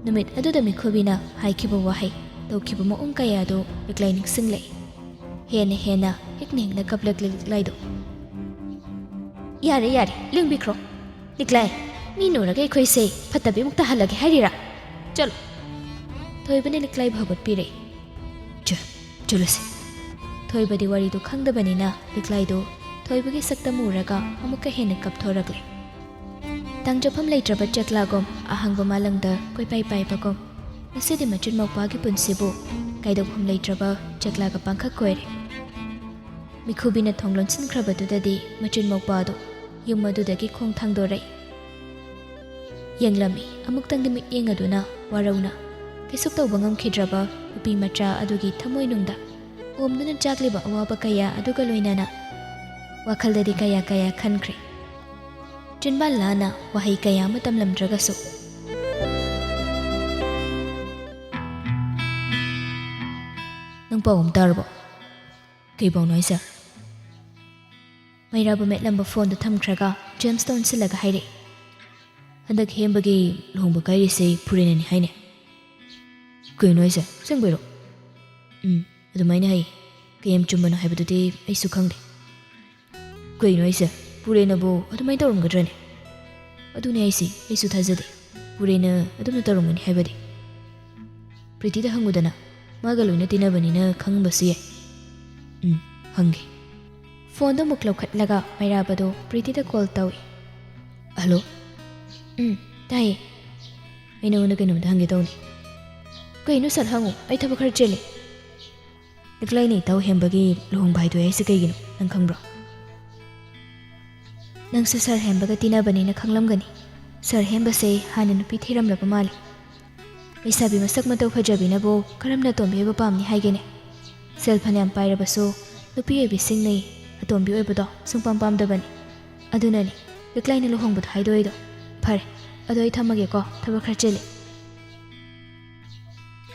ꯅꯨꯃꯤꯠ ꯑꯗꯨꯗ ꯃꯤꯈꯨꯕꯤꯅ ꯍꯥꯏꯈꯤꯕ ꯋꯥꯍꯩ, ꯇꯧꯈꯤꯕ ꯃꯑꯣꯡ ꯀꯌꯥꯗꯨ ꯂꯤꯛꯂꯥꯏ ꯅꯤꯡꯁꯤꯡꯂꯛꯏ꯫ ꯍꯦꯟꯅ ꯍꯦꯟꯅ ꯍꯦꯛꯅ ꯍꯦꯛꯅ ꯀꯞꯂꯛꯂꯤ ꯂꯤꯛꯂꯥꯏꯗꯨ꯫ "ꯌꯥꯔꯦ, ꯌꯥꯔꯦ, ꯂꯦꯡꯕꯤꯈ꯭ꯔꯣ꯫ ꯂꯤꯛꯂꯥꯏ, ꯃꯤꯅ ꯎꯔꯒ ꯑꯩꯈꯣꯏꯁꯦ ꯐꯠꯇꯕꯤ ꯑꯃꯨꯛ ꯇꯥꯍꯜꯂꯒꯦ ꯍꯥꯏꯔꯤꯔꯥ? ꯆꯠꯂꯣ꯫ ꯊꯣꯏꯕꯅ ꯂꯤꯛꯂꯥꯏꯕꯨ ꯍꯧꯒꯠꯄꯤꯔꯦ꯫ ꯆ-, ꯆꯠꯂꯁꯤ꯫ ꯊꯣꯏꯕꯗꯤ ꯋꯥꯔꯤꯗꯨ ꯈꯪꯗꯕꯅꯤꯅ ꯂꯤꯛꯂꯥꯏꯗꯨ ꯊꯣꯏꯕꯒꯤ ꯁꯛꯇꯝ ꯎꯔꯒ ꯑꯃꯨꯛꯀ ꯍꯦꯟꯅ ꯀꯞꯊꯣꯔꯛꯂꯦ꯫ ꯇꯥꯡꯖꯐꯝ ꯂꯩꯇ꯭ꯔꯕ ꯆꯦꯛꯂꯥꯒꯨꯝ ꯑꯍꯥꯡꯕ ꯃꯥꯂꯪꯗ ꯀꯣꯏꯄꯥꯏ ꯄꯥꯏꯕꯒꯨꯝ ꯉꯁꯤꯗꯤ ꯃꯆꯤꯟ ꯃꯧꯄꯥꯒꯤ ꯄꯨꯟꯁꯤꯕꯨ ꯀꯥꯏꯗꯣꯛꯐꯝ ꯂꯩꯇ꯭ꯔꯕ ꯆꯦꯛꯂꯥꯒ ꯄꯥꯡꯈꯛ ꯑꯣꯏꯔꯦ꯫ ꯃꯤꯈꯨꯕꯤꯅ ꯊꯣꯡ ꯂꯣꯟꯁꯤꯟꯈ꯭ꯔꯕꯗꯨꯗꯗꯤ ꯃꯆꯤꯟ ꯃꯧꯄꯥꯗꯨ ꯌꯨꯝ ꯑꯗꯨꯗꯒꯤ ꯈꯣꯡ ꯊꯥꯡꯗꯣꯔꯛꯏ꯫ ꯌꯦꯡꯂꯝꯃꯤ꯫ ꯑꯃꯨꯛꯇꯪꯗꯤ ꯃꯤꯠꯌꯦꯡ ꯑꯗꯨꯅ ꯋꯥꯔꯧꯅ ꯀꯩꯁꯨ ꯇꯧꯕ ꯉꯝꯈꯤꯗ꯭ꯔꯕ ꯅꯨꯄꯤ ꯃꯆꯥ ꯑꯗꯨꯒꯤ ꯊꯃꯣꯏꯅꯨꯡꯗ ꯑꯣꯝꯗꯨꯅ ꯆꯥꯛꯂꯤꯕ ꯑꯋꯥꯕ ꯀꯌꯥ ꯑꯗꯨꯒ ꯂꯣꯏꯅꯅ ꯋꯥꯈꯜꯗꯗꯤ ꯀꯌꯥ ꯀꯌꯥ ꯈꯟꯈ꯭ꯔꯦ꯫ ꯆꯤꯟꯕꯥꯟ ꯂꯥꯟꯅ ꯋꯥꯍꯩ ꯀꯌꯥ ꯑꯃ ꯇꯝꯂꯝꯗ꯭ꯔꯒꯁꯨ꯫ "ꯅꯪ ꯄꯥꯎ ꯑꯃ ꯇꯥꯔꯕꯣ?" "ꯀꯩ ꯄꯥꯎꯅꯣ ꯍꯥꯏꯁꯦ?" ꯃꯩꯔꯥꯕ ꯃꯦꯠꯂꯝꯕ ꯐꯣꯟꯗꯨ ꯊꯝꯈ꯭ꯔꯒ ꯖꯦꯝꯁꯇ ꯑꯣꯟꯁꯤꯜꯂꯒ ꯍꯥꯏꯔꯛꯏ꯫ "ꯍꯟꯗꯛ ꯍꯦꯝꯕꯒꯤ ꯂꯨꯍꯣꯡꯕ ꯀꯥꯏꯔꯤꯁꯦ ꯐꯨꯔꯦꯅꯅꯤ ꯍꯥꯏꯅꯦ꯫" "ꯀꯩꯅꯣ ꯍꯥꯏꯁꯦ? ꯑꯁꯦꯡꯕꯩꯔꯣ?" "ꯎꯝ, ꯑꯗꯨꯃꯥꯏꯅ ꯍꯥꯏ꯫ ꯀꯌꯥꯝ ꯆꯨꯝꯕꯅꯣ ꯍꯥꯏꯕꯗꯨꯗꯤ ꯑꯩꯁꯨ ꯈꯪꯗꯦ꯫" "ꯀꯩꯅꯣ ꯍꯥꯏꯁꯦ? ꯄꯨꯔꯦꯅꯕꯨ ꯑꯗꯨꯃꯥꯏꯅ ꯇꯧꯔꯝꯒꯗ꯭ꯔꯅꯦ?" "ꯑꯗꯨꯅꯦ ꯍꯥꯏꯁꯦ, ꯑꯩꯁꯨ ꯊꯥꯖꯗꯦ꯫ ꯄꯨꯔꯦꯅ ꯑꯗꯨꯝꯅ ꯇꯧꯔꯝꯒꯅꯤ ꯍꯥꯏꯕꯗꯤ꯫" "ꯄ꯭ꯔꯤꯇꯤꯗ ꯍꯪꯉꯨꯗꯅ, ꯃꯥꯒ ꯂꯣꯏꯅ ꯇꯤꯟꯅꯕꯅꯤꯅ ꯈꯪꯉꯝꯕꯁꯨ ꯌꯥꯏ꯫" "ꯎꯝ, ꯍꯪꯒꯦ꯫" ꯐꯣꯟꯗꯣ ꯑꯃꯨꯛ ꯂꯧꯈꯠꯂꯒ ꯃꯩꯔꯥꯕꯗꯣ ꯄ꯭ꯔꯤꯇꯤꯗ ꯀꯣꯜ ꯇꯧꯏ꯫ "ꯍꯜꯂꯣ꯫" "ꯎꯝ, ꯇꯥꯏꯌꯦ꯫" "ꯑꯩ ꯅꯉꯣꯟꯗ ꯀꯩꯅꯣꯝꯇ ꯍꯪꯒꯦ ꯇꯧꯅꯤ꯫" "ꯀꯩꯅꯣ ꯁꯠ ꯍꯪꯉꯨ, ꯑꯩ ꯊꯕꯛ ꯈꯔ ꯆꯤꯜꯂꯤ꯫" "ꯂꯤꯛꯂꯥꯏꯅ ꯏꯇꯥꯎ ꯍꯦꯝꯕꯒꯤ ꯂꯨꯍꯣꯡꯕ ꯍꯥꯏꯗꯣꯛꯑꯦ ꯍꯥꯏꯁꯦ ꯀꯩꯒꯤꯅꯣ, ꯅꯪ ꯈꯪꯕ꯭ꯔꯣ?" "ꯅꯪꯁꯨ ꯁꯥꯔ ꯍꯦꯝꯕꯒ ꯇꯤꯟꯅꯕꯅꯤꯅ ꯈꯪꯂꯝꯒꯅꯤ꯫ ꯁꯥꯔ ꯍꯦꯝꯕꯁꯦ ꯍꯥꯟꯅ ꯅꯨꯄꯤ ꯊꯤꯔꯝꯂꯕ ꯃꯥꯜꯂꯤ꯫ ꯂꯩꯁꯥꯕꯤ ꯃꯁꯛ ꯃꯇꯧ ꯐꯖꯕꯤꯅꯕꯨ ꯀꯔꯝꯅ ꯑꯇꯣꯝꯕꯤ ꯑꯣꯏꯕ ꯄꯥꯝꯅꯤ ꯍꯥꯏꯒꯦꯅꯦ? ꯁꯦꯜ ꯐꯅꯌꯥꯝ ꯄꯥꯏꯔꯕꯁꯨ ꯅꯨꯄꯤ ꯑꯣꯏꯕꯤꯁꯤꯡꯅ ꯑꯇꯣꯝꯕꯤ ꯑꯣꯏꯕꯗꯣ ꯁꯨꯡꯄꯥꯝ ꯄꯥꯝꯗꯕꯅꯤ꯫ ꯑꯗꯨꯅꯅꯤ ꯂꯤꯛꯂꯥꯏꯅ ꯂꯨꯍꯣꯡꯕꯗꯣ ꯍꯥꯏꯗꯣꯛꯏꯗꯣ꯫ ꯐꯔꯦ, ꯑꯗꯣ ꯑꯩ ꯊꯝꯃꯒꯦꯀꯣ, ꯊꯕꯛ ꯈꯔ ꯆꯤꯜꯂꯤ꯫"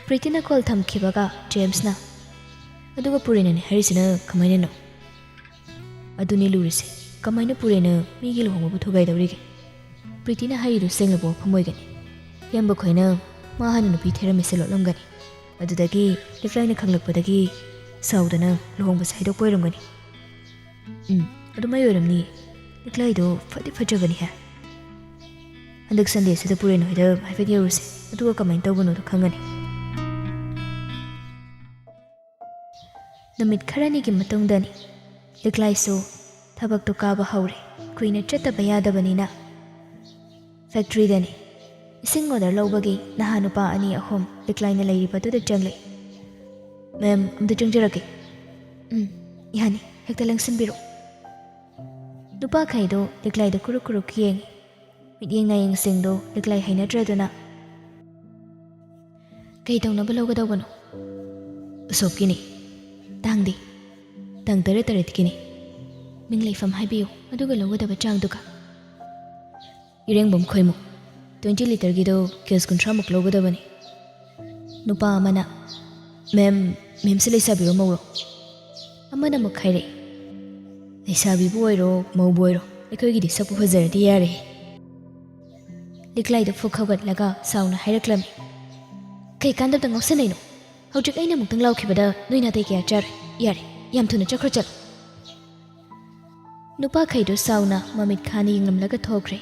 ꯄ꯭ꯔꯤꯇꯤꯅ ꯀꯣꯜ ꯊꯝꯈꯤꯕꯒ ꯖꯦꯝꯁꯅ, "ꯑꯗꯨꯒ ꯄꯨꯔꯦꯅꯅꯤ ꯍꯥꯏꯔꯤꯁꯤꯅ ꯀꯃꯥꯏꯅꯅꯣ?" "ꯑꯗꯨꯅꯤ ꯂꯨꯔꯤꯁꯦ꯫ ꯀꯃꯥꯏꯅ ꯄꯨꯔꯦꯅ ꯃꯤꯒꯤ ꯂꯨꯍꯣꯡꯕꯕꯨ ꯊꯨꯒꯥꯏꯗꯧꯔꯤꯒꯦ? ꯄ꯭ꯔꯤꯇꯤꯅ ꯍꯥꯏꯔꯤꯗꯨ ꯁꯦꯡꯂꯕ ꯋꯥꯐꯝ ꯑꯣꯏꯒꯅꯤ꯫ ꯏꯌꯥꯝꯕ ꯈꯣꯏꯅ ꯃꯥ ꯍꯥꯟꯅ ꯅꯨꯄꯤ ꯊꯤꯔꯝꯃꯤꯁꯦ ꯂꯣꯠꯂꯝꯒꯅꯤ꯫ ꯑꯗꯨꯗꯒꯤ ꯂꯤꯛꯂꯥꯏꯅ ꯈꯪꯂꯛꯄꯗꯒꯤ ꯁꯥꯎꯗꯅ ꯂꯨꯍꯣꯡꯕꯁꯦ ꯍꯥꯏꯗꯣꯛꯄ ꯑꯣꯏꯔꯝꯒꯅꯤ꯫" "ꯎꯝ, ꯑꯗꯨꯃꯥꯏ ꯑꯣꯏꯔꯝꯅꯤ꯫ ꯂꯤꯛꯂꯥꯏꯗꯣ ꯐꯗꯤ ꯐꯖꯕꯅꯤꯍꯦ꯫" ꯍꯟꯗꯛ ꯁꯟꯗꯦꯁꯤꯗ ꯄꯨꯔꯦꯟ ꯍꯣꯏꯗ ꯍꯥꯏꯐꯦꯠ ꯌꯧꯔꯨꯁꯦ, ꯑꯗꯨꯒ ꯀꯃꯥꯏꯅ ꯇꯧꯕꯅꯣꯗꯣ ꯈꯪꯒꯅꯤ꯫ ꯅꯨꯃꯤꯠ ꯈꯔꯅꯤꯒꯤ ꯃꯇꯨꯡꯗꯅꯤ꯫ ꯂꯤꯛꯂꯥꯏꯁꯨ ꯊꯕꯛꯇꯨ ꯀꯥꯕ ꯍꯧꯔꯦ꯫ ꯀꯨꯏꯅ ꯆꯠꯇꯕ ꯌꯥꯗꯕꯅꯤꯅ꯫ ꯐꯦꯛꯇ꯭ꯔꯤꯗꯅꯤ꯫ ꯏꯁꯤꯡ ꯑꯣꯔꯗꯔ ꯂꯧꯕꯒꯤ ꯅꯍꯥ ꯅꯨꯄꯥ ꯑꯅꯤ ꯑꯍꯨꯝ ꯂꯤꯛꯂꯥꯏꯅ ꯂꯩꯔꯤꯕꯗꯨꯗ ꯆꯪꯂꯛꯏ꯫ "ꯃꯦꯝ, ꯑꯝꯇ ꯆꯪꯖꯔꯛꯀꯦ꯫" "ꯎꯝ, ꯌꯥꯅꯤ, ꯍꯦꯛꯇ ꯂꯦꯡꯁꯤꯟꯕꯤꯔꯣ꯫" ꯅꯨꯄꯥꯈꯩꯗꯣ ꯂꯤꯛꯂꯥꯏꯗ ꯀꯨꯔꯨꯛ ꯀꯨꯔꯨꯛ ꯌꯦꯡꯉꯤ꯫ ꯃꯤꯠꯌꯦꯡ ꯅꯥꯌꯦꯡꯁꯤꯡꯗꯣ ꯂꯤꯛꯂꯥꯏ ꯍꯩꯅꯗ꯭ꯔꯗꯨꯅ, "ꯀꯩ ꯇꯧꯅꯕ ꯂꯧꯒꯗꯧꯕꯅꯣ?" "ꯎꯁꯣꯞꯀꯤꯅꯤ꯫" "ꯇꯥꯡꯗꯤ?" "ꯇꯥꯡ ꯇꯔꯦꯠ ꯇꯔꯦꯠꯀꯤꯅꯤ꯫" "ꯃꯤꯡ ꯂꯩꯐꯝ ꯍꯥꯏꯕꯤꯌꯨ, ꯑꯗꯨꯒ ꯂꯧꯒꯗꯕ ꯆꯥꯡꯗꯨꯒ꯫" "ꯏꯔꯦꯡꯕꯝ ꯈꯣꯏꯃꯨ, ꯇ꯭ꯋꯦꯟꯇꯤ ꯂꯤꯇꯔꯒꯤꯗꯣ ꯀꯦꯖ ꯀꯨꯟꯊ꯭ꯔꯥꯃꯨꯛ ꯂꯧꯒꯗꯕꯅꯤ꯫" ꯅꯨꯄꯥ ꯑꯃꯅ, "ꯃꯦꯝ, ꯃꯦꯝꯁꯦ ꯂꯩꯁꯥꯕꯤꯔꯣ ꯃꯧꯔꯣ?" ꯑꯃꯅ ꯑꯃꯨꯛ ꯍꯥꯏꯔꯛꯏ, "ꯂꯩꯁꯥꯕꯤꯕꯨ ꯑꯣꯏꯔꯣ ꯃꯧꯕꯨ ꯑꯣꯏꯔꯣ, ꯑꯩꯈꯣꯏꯒꯤꯗꯤ ꯁꯛꯄꯨ ꯐꯖꯔꯗꯤ ꯌꯥꯔꯦ꯫" ꯂꯤꯛꯂꯥꯏꯗꯨ ꯐꯨꯛ ꯍꯧꯒꯠꯂꯒ ꯁꯥꯎꯅ ꯍꯥꯏꯔꯛꯂꯝꯃꯤ, "ꯀꯩ ꯀꯥꯟꯗꯕꯗ ꯉꯥꯎꯁꯟꯅꯩꯅꯣ? ꯍꯧꯖꯤꯛ ꯑꯩꯅ ꯑꯃꯨꯛꯇꯪ ꯂꯥꯎꯈꯤꯕꯗ ꯅꯣꯏ ꯅꯥꯇꯩ ꯀꯌꯥ ꯆꯥꯔꯦ? ꯌꯥꯔꯦ, ꯌꯥꯝ ꯊꯨꯅ ꯆꯠꯈ꯭ꯔꯣ, ꯆꯠꯂꯣ꯫" ꯅꯨꯄꯥꯈꯩꯗꯨ ꯁꯥꯎꯅ ꯃꯃꯤꯠ ꯈꯥꯅ ꯌꯦꯡꯂꯝꯂꯒ ꯊꯣꯛꯈ꯭ꯔꯦ꯫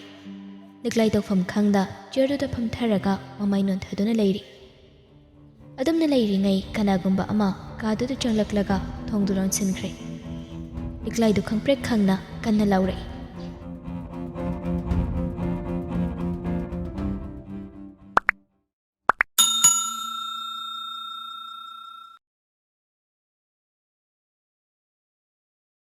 ꯂꯤꯛꯂꯥꯏ ꯇꯧꯐꯝ ꯈꯪꯗ ꯆꯤꯌꯔꯗꯨꯗ ꯐꯝꯊꯔꯒ ꯃꯃꯥꯏ ꯅꯣꯟꯊꯗꯨꯅ ꯂꯩꯔꯤ꯫ ꯑꯗꯨꯝꯅ ꯂꯩꯔꯤꯉꯩ ꯀꯅꯥꯒꯨꯝꯕ ꯑꯃ ꯀꯥꯗꯨꯗ ꯆꯪꯂꯛꯂꯒ ꯊꯣꯡꯗꯨ ꯂꯣꯟꯁꯤꯟꯈ꯭ꯔꯦ꯫ ꯂꯤꯛꯂꯥꯏꯗꯨ ꯈꯪꯄ꯭ꯔꯦꯛ ꯈꯪꯅ ꯀꯟꯅ ꯂꯥꯎꯔꯛꯏ,